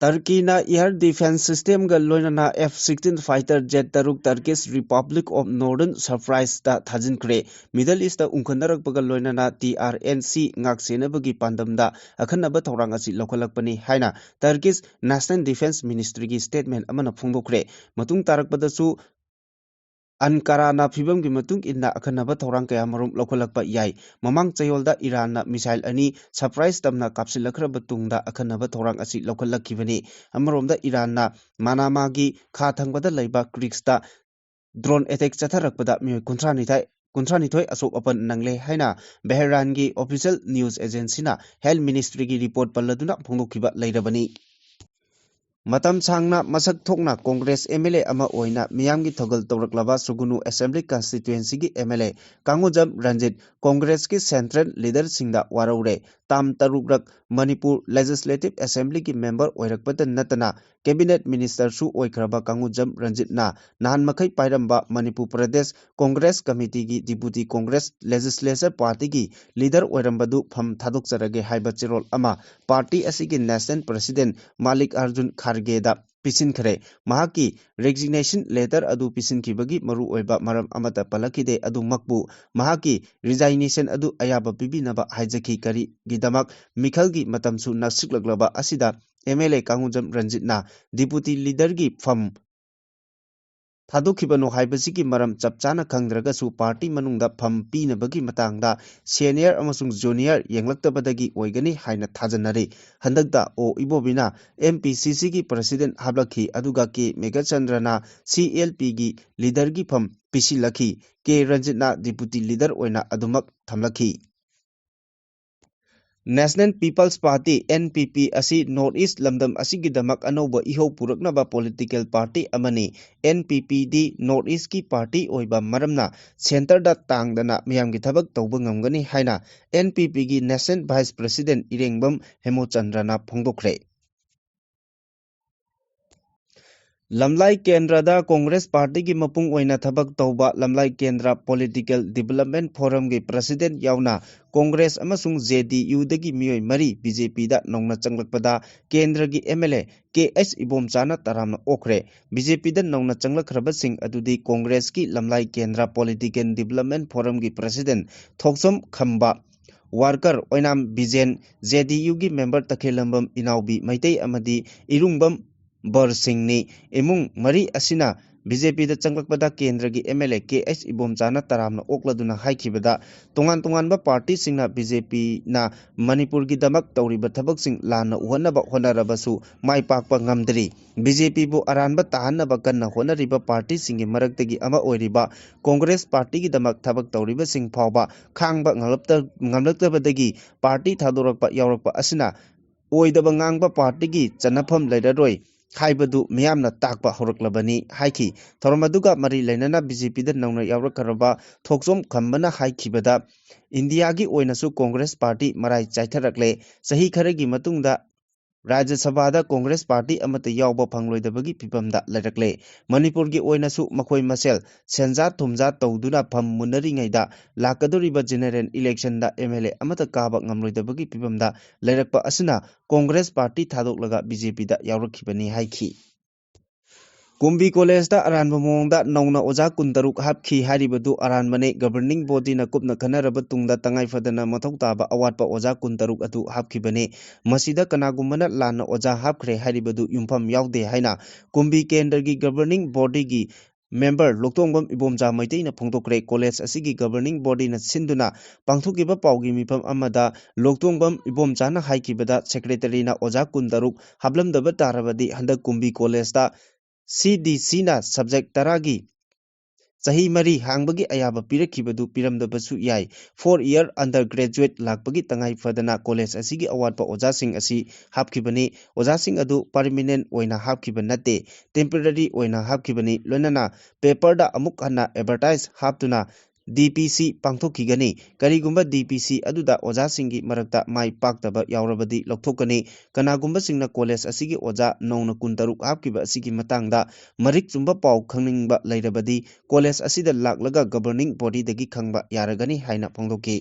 ꯇꯔꯀꯤꯅ air defense systemꯒ ꯂꯣꯏꯅꯅ F sixteen fighter jet ꯇꯔꯨꯛ Turkish Republic of Northern Cyprusꯇ ꯊꯥꯖꯤꯟꯈ꯭ꯔꯦ꯫ Middle Eastꯇ ꯎꯪꯈꯠꯅꯔꯛꯄꯒ ꯂꯣꯏꯅꯅ TRNC ꯉꯥꯛꯁꯦꯟꯅꯕꯒꯤ ꯄꯥꯟꯗꯝꯗ ꯑꯈꯟꯅꯕ ꯊꯧꯔꯥꯡ ꯑꯁꯤ ꯂꯧꯈꯠꯂꯛꯄꯅꯤ ꯍꯥꯏꯅ Turkish National Defense Ministryꯒꯤ statement ꯑꯃꯅ ꯐꯣꯡꯗꯣꯛꯈ꯭ꯔꯦ꯫ ꯃꯇꯨꯡ ꯇꯥꯔꯛꯄꯗꯁꯨ ꯑꯟꯀꯥꯔꯥꯅ ꯐꯤꯕꯝꯒꯤ ꯃꯇꯨꯡ ꯏꯟꯅ ꯑꯈꯟꯅꯕ ꯊꯧꯔꯥꯡ ꯀꯌꯥ ꯃꯔꯨꯝ ꯂꯧꯈꯠꯂꯛꯄ ꯌꯥꯏ꯫ ꯃꯃꯥꯡ ꯆꯌꯣꯜꯗ ꯏꯔꯥꯟꯅ missile ꯑꯅꯤ surprise ꯇꯝꯅ ꯀꯥꯞꯁꯤꯜꯂꯛꯈ꯭ꯔꯕ ꯇꯨꯡꯗ ꯑꯈꯟꯅꯕ ꯊꯧꯔꯥꯡ ꯑꯁꯤ ꯂꯧꯈꯠꯂꯛꯈꯤꯕꯅꯤ꯫ ꯑꯃꯔꯣꯝꯗ ꯏꯔꯥꯟꯅ ꯃꯅꯥꯃꯥꯒꯤ ꯈꯥ ꯊꯪꯕꯗ ꯂꯩꯕ ꯀ꯭ꯔꯤꯛꯁꯇ drone attack ꯆꯠꯊꯔꯛꯄꯗ ꯃꯤꯑꯣꯏ ꯀꯨꯟꯊ꯭ꯔꯥꯅꯤꯊꯣꯏ, ꯀꯨꯟꯊ꯭ꯔꯥꯅꯤꯊꯣꯏ ꯑꯁꯣꯛ ꯑꯄꯟ ꯅꯪꯂꯦ ꯍꯥꯏꯅ ꯕꯦꯍꯔꯥꯟꯒꯤ official news agencyꯅ health ministryꯒꯤ report ꯄꯜꯂꯗꯨꯅ ꯐꯣꯡꯗꯣꯛꯈꯤꯕ ꯂꯩꯔꯕꯅꯤ꯫ ꯃꯇꯝ ꯁꯥꯡꯅ ꯃꯁꯛ ꯊꯣꯛꯅ ꯀꯣꯡꯒ꯭ꯔꯦꯁ M L A ꯑꯃ ꯑꯣꯏꯅ ꯃꯤꯌꯥꯝꯒꯤ ꯊꯧꯒꯜ ꯇꯧꯔꯛꯂꯕ ꯁꯨꯒꯨꯅꯨ Assembly Constituencyꯒꯤ M L A Kangujam Ranjit ꯀꯣꯡꯒ꯭ꯔꯦꯁꯀꯤ Central Leaderꯁꯤꯡꯗ ꯋꯥꯔꯧꯔꯦ꯫ Term ꯇꯔꯨꯛꯔꯛ Manipur Legislative Assemblyꯒꯤ member ꯑꯣꯏꯔꯛꯄꯇ ꯅꯠꯇꯅ Cabinet Ministerꯁꯨ ꯑꯣꯏꯈ꯭ꯔꯕ ꯀꯥꯡꯉꯨꯖꯝ ꯔꯟꯖꯤꯠꯅ ꯅꯍꯥꯟ ꯃꯈꯩ ꯄꯥꯏꯔꯝꯕ Manipur Pradesh Congress Committeeꯒꯤ Deputy Congress Legislature Partyꯒꯤ leader ꯑꯣꯏꯔꯝꯕꯗꯨ ꯐꯝ ꯊꯥꯗꯣꯛꯆꯔꯒꯦ ꯍꯥꯏꯕ ꯆꯦꯔꯣꯜ ꯑꯃ party ꯑꯁꯤꯒꯤ National President ꯃꯥꯂꯤꯛ ꯑꯥꯔꯖꯨꯟ ꯈꯥꯔꯒꯦꯗ ꯄꯤꯁꯤꯟꯈ꯭ꯔꯦ꯫ ꯃꯍꯥꯛꯀꯤ resignation letter ꯑꯗꯨ ꯄꯤꯁꯤꯟꯈꯤꯕꯒꯤ ꯃꯔꯨꯑꯣꯏꯕ ꯃꯔꯝ ꯑꯃꯠꯇ ꯄꯜꯂꯛꯈꯤꯗꯦ꯫ ꯑꯗꯨꯃꯛꯄꯨ ꯃꯍꯥꯛꯀꯤ resignation ꯑꯗꯨ ꯑꯌꯥꯕ ꯄꯤꯕꯤꯅꯕ ꯍꯥꯏꯖꯈꯤ꯫ ꯀꯔꯤꯒꯤꯗꯃꯛ ꯃꯤꯈꯜꯒꯤ ꯃꯇꯝꯁꯨ ꯅꯛꯁꯤꯜꯂꯛꯂꯕ ꯑꯁꯤꯗ M L A ꯀꯥꯡꯉꯨꯖꯝ ꯔꯟꯖꯤꯠꯅ Deputy Leaderꯒꯤ ꯐꯝ ꯊꯥꯗꯣꯛꯈꯤꯕꯅꯣ ꯍꯥꯏꯕꯁꯤꯒꯤ ꯃꯔꯝ ꯆꯞ ꯆꯥꯅ ꯈꯪꯗ꯭ꯔꯒꯁꯨ, party ꯃꯅꯨꯡꯗ ꯐꯝ ꯄꯤꯅꯕꯒꯤ ꯃꯇꯥꯡꯗ senior ꯑꯃꯁꯨꯡ junior ꯌꯦꯡꯂꯛꯇꯕꯗꯒꯤ ꯑꯣꯏꯒꯅꯤ ꯍꯥꯏꯅ ꯊꯥꯖꯅꯔꯤ꯫ ꯍꯟꯗꯛꯇ ꯑꯣ ꯏꯕꯣꯕꯤꯅ M P C Cꯒꯤ President ꯍꯥꯞꯂꯛꯈꯤ, ꯑꯗꯨꯒ ꯀꯦ ꯃꯦꯘꯆꯟꯗ꯭ꯔꯅ C L Pꯒꯤ leaderꯒꯤ ꯐꯝ ꯄꯤꯁꯤꯜꯂꯛꯈꯤ꯫ ꯀꯦ ꯔꯟꯖꯤꯠꯅ Deputy Leader ꯑꯣꯏꯅ ꯑꯗꯨꯃꯛ ꯊꯝꯂꯛꯈꯤ꯫ National People's Party, N P P, ꯑꯁꯤ North East ꯂꯝꯗꯝ ꯑꯁꯤꯒꯤꯗꯃꯛ ꯑꯅꯧꯕ ꯏꯍꯧ ꯄꯨꯔꯛꯅꯕ political party ꯑꯃꯅꯤ꯫ N P Pꯗꯤ North Eastꯀꯤ party ꯑꯣꯏꯕ ꯃꯔꯝꯅ centreꯗ ꯇꯥꯡꯗꯅ ꯃꯤꯌꯥꯝꯒꯤ ꯊꯕꯛ ꯇꯧꯕ ꯉꯝꯒꯅꯤ ꯍꯥꯏꯅ N P Pꯒꯤ National Vice President ꯏꯔꯦꯡꯕꯝ ꯍꯦꯃꯣꯆꯟꯗ꯭ꯔꯅ ꯐꯣꯡꯗꯣꯛꯈ꯭ꯔꯦ꯫ ꯂꯝꯂꯥꯏ ꯀꯦꯟꯗ꯭ꯔꯗ ꯀꯣꯡꯒ꯭ꯔꯦꯁ partyꯒꯤ ꯃꯄꯨꯡ ꯑꯣꯏꯅ ꯊꯕꯛ ꯇꯧꯕ ꯂꯝꯂꯥꯏ ꯀꯦꯟꯗ꯭ꯔ Political Development Forumꯒꯤ President ꯌꯥꯎꯅ ꯀꯣꯡꯒ꯭ꯔꯦꯁ ꯑꯃꯁꯨꯡ J D Uꯗꯒꯤ ꯃꯤꯑꯣꯏ ꯃꯔꯤ B J Pꯗ ꯅꯧꯅ ꯆꯪꯂꯛꯄꯗ ꯀꯦꯟꯗ꯭ꯔꯒꯤ M L A K H ꯏꯕꯣꯝꯆꯥꯅ ꯇꯔꯥꯝꯅ ꯑꯣꯛꯈ꯭ꯔꯦ꯫ B J Pꯗ ꯅꯧꯅ ꯆꯪꯂꯛꯈ꯭ꯔꯕꯁꯤꯡ ꯑꯗꯨꯗꯤ ꯀꯣꯡꯒ꯭ꯔꯦꯁꯀꯤ ꯂꯝꯂꯥꯏ ꯀꯦꯟꯗ꯭ꯔ Political Development Forumꯒꯤ President ꯊꯣꯛꯆꯣꯝ ꯈꯝꯕ, worker ꯑꯣꯏꯅꯥꯝ ꯕꯤꯖꯦꯟ, J D Uꯒꯤ member ꯇꯈꯦꯜꯂꯝꯕꯝ ꯏꯅꯥꯎꯕꯤ ꯃꯩꯇꯩ ꯑꯃꯗꯤ ꯏꯔꯨꯡꯕꯝ ꯕꯔ ꯁꯤꯡꯅꯤ꯫ ꯏꯃꯨꯡ ꯃꯔꯤ ꯑꯁꯤꯅ B J Pꯗ ꯆꯪꯂꯛꯄꯗ ꯀꯦꯟꯗ꯭ꯔꯒꯤ M L A K H ꯏꯕꯣꯝꯆꯥꯅ ꯇꯔꯥꯝꯅ ꯑꯣꯛꯂꯗꯨꯅ ꯍꯥꯏꯈꯤꯕꯗ, ꯇꯣꯉꯥꯟ ꯇꯣꯉꯥꯟꯕ partyꯁꯤꯡꯅ B J Pꯅ ꯃꯅꯤꯄꯨꯔꯒꯤꯗꯃꯛ ꯇꯧꯔꯤꯕ ꯊꯕꯛꯁꯤꯡ ꯂꯥꯟꯅ ꯎꯍꯟꯅꯕ ꯍꯣꯠꯅꯔꯕꯁꯨ ꯃꯥꯏ ꯄꯥꯛꯄ ꯉꯝꯗ꯭ꯔꯤ꯫ B J Pꯕꯨ ꯑꯔꯥꯟꯕ ꯇꯥꯍꯟꯅꯕ ꯀꯟꯅ ꯍꯣꯠꯅꯔꯤꯕ partyꯁꯤꯡꯒꯤ ꯃꯔꯛꯇꯒꯤ ꯑꯃ ꯑꯣꯏꯔꯤꯕ ꯀꯣꯡꯒ꯭ꯔꯦꯁ partyꯒꯤꯗꯃꯛ ꯊꯕꯛ ꯇꯧꯔꯤꯕꯁꯤꯡ ꯐꯥꯎꯕ ꯈꯥꯡꯕ ꯉꯝꯂꯛꯇ-, ꯉꯝꯂꯛꯇꯕꯗꯒꯤ party ꯊꯥꯗꯣꯔꯛꯄ ꯌꯥꯎꯔꯛꯄ ꯑꯁꯤꯅ ꯑꯣꯏꯗꯕ ꯉꯥꯡꯕ partyꯒꯤ ꯆꯟꯅꯐꯝ ꯂꯩꯔꯔꯣꯏ꯫ ꯍꯥꯏꯕꯗꯨ ꯃꯤꯌꯥꯝꯅ ꯇꯥꯛꯄ ꯍꯧꯔꯛꯂꯕꯅꯤ ꯍꯥꯏꯈꯤ꯫ ꯊꯧꯔꯝ ꯑꯗꯨꯒ ꯃꯔꯤ ꯂꯩꯅꯅ ꯕꯤ ꯖꯦ ꯄꯤꯗ ꯅꯧꯅ ꯌꯥꯎꯔꯛꯈ꯭ꯔꯕ ꯊꯣꯛꯆꯣꯝ ꯈꯝꯕꯅ ꯍꯥꯏꯈꯤꯕꯗ, ꯏꯟꯗꯤꯌꯥꯒꯤ ꯑꯣꯏꯅꯁꯨ ꯀꯣꯡꯒ꯭ꯔꯦꯁ ꯄꯥꯔꯇꯤ ꯃꯔꯥꯏ ꯆꯥꯏꯊꯔꯛꯂꯦ꯫ ꯆꯍꯤ ꯈꯔꯒꯤ ꯃꯇꯨꯡꯗ ꯔꯥꯖ꯭ꯌ ꯁꯚꯥꯗ ꯀꯣꯡꯒ꯭ꯔꯦꯁ ꯄꯥꯔꯇꯤ ꯑꯃꯠꯇ ꯌꯥꯎꯕ ꯐꯪꯂꯣꯏꯗꯕꯒꯤ ꯐꯤꯕꯝꯗ ꯂꯩꯔꯛꯂꯦ꯫ ꯃꯅꯤꯄꯨꯔꯒꯤ ꯑꯣꯏꯅꯁꯨ ꯃꯈꯣꯏ ꯃꯁꯦꯜ ꯁꯦꯟꯖꯥ ꯊꯨꯝꯖꯥ ꯇꯧꯗꯨꯅ ꯐꯝ ꯃꯨꯟꯅꯔꯤꯉꯩꯗ ꯂꯥꯛꯀꯗꯧꯔꯤꯕ ꯖꯦꯅꯦꯔꯦꯜ ꯏꯂꯦꯛꯁꯟꯗ ꯑꯦꯝ ꯑꯦꯜ ꯑꯦ ꯑꯃꯠꯇ ꯀꯥꯕ ꯉꯝꯂꯣꯏꯗꯕꯒꯤ ꯐꯤꯕꯝꯗ ꯂꯩꯔꯛꯄ ꯑꯁꯤꯅ ꯀꯣꯡꯒ꯭ꯔꯦꯁ ꯄꯥꯔꯇꯤ ꯊꯥꯗꯣꯛꯂꯒ ꯕꯤ ꯖꯦ ꯄꯤꯗ ꯌꯥꯎꯔꯛꯈꯤꯕꯅꯤ ꯍꯥꯏꯈꯤ꯫ ꯀꯨꯝꯕꯤ ꯀꯣꯂꯦꯖꯇ ꯑꯔꯥꯟꯕ ꯃꯑꯣꯡꯗ ꯅꯧꯅ ꯑꯣꯖꯥ ꯀꯨꯟꯇꯔꯨꯛ ꯍꯥꯞꯈꯤ ꯍꯥꯏꯔꯤꯕꯗꯨ ꯑꯔꯥꯟꯕꯅꯤ꯫ ꯒꯕꯔꯅꯤꯡ ꯕꯣꯗꯤꯅ ꯀꯨꯞꯅ ꯈꯟꯅꯔꯕ ꯇꯨꯡꯗ ꯇꯉꯥꯏ ꯐꯗꯅ ꯃꯊꯧ ꯇꯥꯕ ꯑꯋꯥꯠꯄ ꯑꯣꯖꯥ ꯀꯨꯟꯇꯔꯨꯛ ꯑꯗꯨ ꯍꯥꯞꯈꯤꯕꯅꯤ꯫ ꯃꯁꯤꯗ ꯀꯅꯥꯒꯨꯝꯕꯅ ꯂꯥꯟꯅ ꯑꯣꯖꯥ ꯍꯥꯞꯈ꯭ꯔꯦ ꯍꯥꯏꯔꯤꯕꯗꯨ ꯌꯨꯝꯐꯝ ꯌꯥꯎꯗꯦ ꯍꯥꯏꯅ ꯀꯨꯝꯕꯤ ꯀꯦꯟꯗ꯭ꯔꯒꯤ ꯒꯕꯔꯅꯤꯡ ꯕꯣꯗꯤꯒꯤ ꯃꯦꯝꯕꯔ ꯂꯣꯛꯇꯣꯡꯕꯝ ꯏꯕꯣꯝꯆꯥ ꯃꯩꯇꯩꯅ ꯐꯣꯡꯗꯣꯛꯈ꯭ꯔꯦ꯫ ꯀꯣꯂꯦꯖ ꯑꯁꯤꯒꯤ ꯒꯕꯔꯅꯤꯡ ꯕꯣꯗꯤꯅ ꯁꯤꯟꯗꯨꯅ ꯄꯥꯡꯊꯣꯛꯈꯤꯕ ꯄꯥꯎꯒꯤ ꯃꯤꯐꯝ ꯑꯃꯗ ꯂꯣꯛꯇꯣꯡꯕꯝ ꯏꯕꯣꯝꯆꯥꯅ ꯍꯥꯏꯈꯤꯕꯗ, ꯁꯦꯀ꯭ꯔꯦꯇꯔꯤꯅ ꯑꯣꯖꯥ ꯀꯨꯟꯇꯔꯨꯛ ꯍꯥꯞꯂꯝꯗꯕ ꯇꯥꯔꯕꯗꯤ ꯍꯟꯗꯛ ꯀꯨꯝꯕꯤ ꯀꯣꯂꯦꯖꯇ ꯁꯤ ꯗꯤ ꯁꯤꯅ ꯁꯕꯖꯦꯛ ꯇꯔꯥꯒꯤ ꯆꯍꯤ ꯃꯔꯤ ꯍꯥꯡꯕꯒꯤ ꯑꯌꯥꯕ ꯄꯤꯔꯛꯈꯤꯕꯗꯨ ꯄꯤꯔꯝꯗꯕꯁꯨ ꯌꯥꯏ꯫ Four year under graduate ꯂꯥꯛꯄꯒꯤ ꯇꯉꯥꯏ ꯐꯗꯅ ꯀꯣꯂꯦꯖ ꯑꯁꯤꯒꯤ ꯑꯋꯥꯠꯄ ꯑꯣꯖꯥꯁꯤꯡ ꯑꯁꯤ ꯍꯥꯞꯈꯤꯕꯅꯤ꯫ ꯑꯣꯖꯥꯁꯤꯡ ꯑꯗꯨ ꯄꯔꯃꯤꯅꯦꯟ ꯑꯣꯏꯅ ꯍꯥꯞꯈꯤꯕ ꯅꯠꯇꯦ, ꯇꯦꯝꯄꯔꯔꯤ ꯑꯣꯏꯅ ꯍꯥꯞꯈꯤꯕꯅꯤ꯫ ꯂꯣꯏꯅꯅ ꯄꯦꯄꯔꯗ ꯑꯃꯨꯛ ꯍꯟꯅ ꯑꯦꯗꯚꯔꯇꯥꯏꯖ ꯍꯥꯞꯇꯨꯅ ꯗꯤ ꯄꯤ ꯁꯤ ꯄꯥꯡꯊꯣꯛꯈꯤꯒꯅꯤ꯫ ꯀꯔꯤꯒꯨꯝꯕ ꯗꯤ ꯄꯤ ꯁꯤ ꯑꯗꯨꯗ ꯑꯣꯖꯥꯁꯤꯡꯒꯤ ꯃꯔꯛꯇ ꯃꯥꯏ ꯄꯥꯛꯇꯕ ꯌꯥꯎꯔꯕꯗꯤ ꯂꯧꯊꯣꯛꯀꯅꯤ꯫ ꯀꯅꯥꯒꯨꯝꯕꯁꯤꯡꯅ ꯀꯣꯂꯦꯖ ꯑꯁꯤꯒꯤ ꯑꯣꯖꯥ ꯅꯧꯅ ꯀꯨꯟꯇꯔꯨꯛ ꯍꯥꯞꯈꯤꯕ ꯑꯁꯤꯒꯤ ꯃꯇꯥꯡꯗ ꯃꯔꯤꯛ ꯆꯨꯝꯕ ꯄꯥꯎ ꯈꯪꯅꯤꯡꯕ ꯂꯩꯔꯕꯗꯤ ꯀꯣꯂꯦꯖ ꯑꯁꯤꯗ ꯂꯥꯛꯂꯒ ꯒꯕꯔꯅꯤꯡ ꯕꯣꯗꯤꯗꯒꯤ ꯈꯪꯕ ꯌꯥꯔꯒꯅꯤ ꯍꯥꯏꯅ ꯐꯣꯡꯗꯣꯛꯈꯤ꯫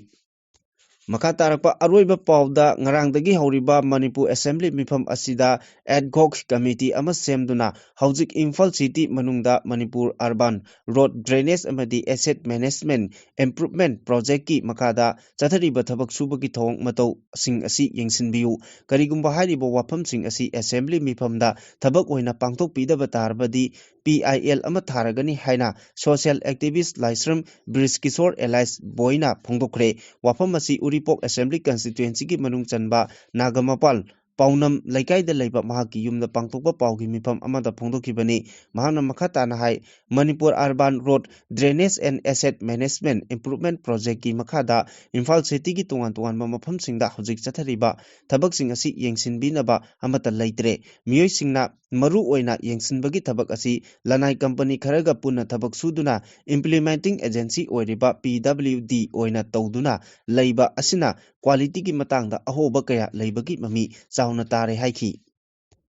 ꯃꯈꯥ ꯇꯥꯔꯛꯄ ꯑꯔꯣꯏꯕ ꯄꯥꯎꯗ, ꯉꯔꯥꯡꯗꯒꯤ ꯍꯧꯔꯤꯕ ꯃꯅꯤꯄꯨꯔ ꯑꯦꯁꯦꯝꯕ꯭ꯂꯤ ꯃꯤꯐꯝ ꯑꯁꯤꯗ ꯑꯦꯗ ꯍꯣꯛ ꯀꯃꯤꯇꯤ ꯑꯃ ꯁꯦꯝꯗꯨꯅ ꯍꯧꯖꯤꯛ ꯏꯝꯐꯥꯜ ꯁꯤꯇꯤ ꯃꯅꯨꯡꯗ ꯃꯅꯤꯄꯨꯔ ꯑꯔꯕꯥꯟ ꯔꯣꯗ ꯗ꯭ꯔꯦꯅꯦꯖ ꯑꯃꯗꯤ ꯑꯦꯁꯦꯠ ꯃꯦꯅꯦꯖꯃꯦꯟ ꯏꯝꯄ꯭ꯔꯨꯚꯃꯦꯟ ꯄ꯭ꯔꯣꯖꯦꯛꯀꯤ ꯃꯈꯥꯗ ꯆꯠꯊꯔꯤꯕ ꯊꯕꯛ ꯁꯨꯕꯒꯤ ꯊꯧꯑꯣꯡ ꯃꯇꯧꯁꯤꯡ ꯑꯁꯤ ꯌꯦꯡꯁꯤꯟꯕꯤꯌꯨ꯫ ꯀꯔꯤꯒꯨꯝꯕ ꯍꯥꯏꯔꯤꯕ ꯋꯥꯐꯝꯁꯤꯡ ꯑꯁꯤ ꯑꯦꯁꯦꯝꯕ꯭ꯂꯤ ꯃꯤꯐꯝꯗ ꯊꯕꯛ ꯑꯣꯏꯅ ꯄꯥꯡꯊꯣꯛꯄꯤꯗꯕ ꯇꯥꯔꯕꯗꯤ ꯄꯤ ꯑꯥꯏ ꯑꯦꯜ ꯑꯃ ꯊꯥꯔꯒꯅꯤ ꯍꯥꯏꯅ ꯁꯣꯁꯤꯌꯦꯜ ꯑꯦꯛꯇꯤꯚꯤꯁ ꯂꯥꯏꯁ꯭ꯔꯝ ꯕ꯭ꯔꯤꯖ ꯀꯤꯁꯣꯔ ꯑꯦꯂꯥꯏꯁ ꯕꯣꯏꯅ ꯐꯣꯡꯗꯣꯛꯈ꯭ꯔꯦ꯫ ꯋꯥꯐꯝ ꯑꯁꯤ ꯎꯔꯤꯄꯣꯛ ꯑꯦꯁꯦꯝꯕ꯭ꯂꯤ ꯀꯟꯁꯇꯤꯇ꯭ꯋꯦꯟꯁꯤꯒꯤ ꯃꯅꯨꯡ ꯆꯟꯕ ꯅꯥꯒꯃꯄꯥꯜ ꯄꯥꯎꯅꯝ ꯂꯩꯀꯥꯏꯗ ꯂꯩꯕ ꯃꯍꯥꯛꯀꯤ ꯌꯨꯝꯗ ꯄꯥꯡꯊꯣꯛꯄ ꯄꯥꯎꯒꯤ ꯃꯤꯐꯝ ꯑꯃꯗ ꯐꯣꯡꯗꯣꯛꯈꯤꯕꯅꯤ꯫ ꯃꯍꯥꯛꯅ ꯃꯈꯥ ꯇꯥꯅ ꯍꯥꯏ, Manipur urban road drainage and asset management improvement ꯄ꯭ꯔꯣꯖꯦꯛꯀꯤ ꯃꯈꯥꯗ ꯏꯝꯐꯥꯜ ꯁꯤꯇꯤꯒꯤ ꯇꯣꯉꯥꯟ ꯇꯣꯉꯥꯟꯕ ꯃꯐꯝꯁꯤꯡꯗ ꯍꯧꯖꯤꯛ ꯆꯠꯊꯔꯤꯕ ꯊꯕꯛꯁꯤꯡ ꯑꯁꯤ ꯌꯦꯡꯁꯤꯟꯕꯤꯅꯕ ꯑꯃꯠꯇ ꯂꯩꯇ꯭ꯔꯦ꯫ ꯃꯤꯑꯣꯏꯁꯤꯡꯅ ꯃꯔꯨ ꯑꯣꯏꯅ ꯌꯦꯡꯁꯤꯟꯕꯒꯤ ꯊꯕꯛ ꯑꯁꯤ ꯂꯅꯥꯏ ꯀꯝꯄꯅꯤ ꯈꯔꯒ ꯄꯨꯟꯅ ꯊꯕꯛ ꯁꯨꯗꯨꯅ implementing agency ꯑꯣꯏꯔꯤꯕ P W D ꯑꯣꯏꯅ ꯇꯧꯗꯨꯅ ꯂꯩꯕ ꯑꯁꯤꯅ qualityꯒꯤ ꯃꯇꯥꯡꯗ ꯑꯍꯣꯕ ꯀꯌꯥ ꯂꯩꯕꯒꯤ ꯃꯃꯤ ꯆꯥꯎꯅ ꯇꯥꯔꯦ ꯍꯥꯏꯈꯤ꯫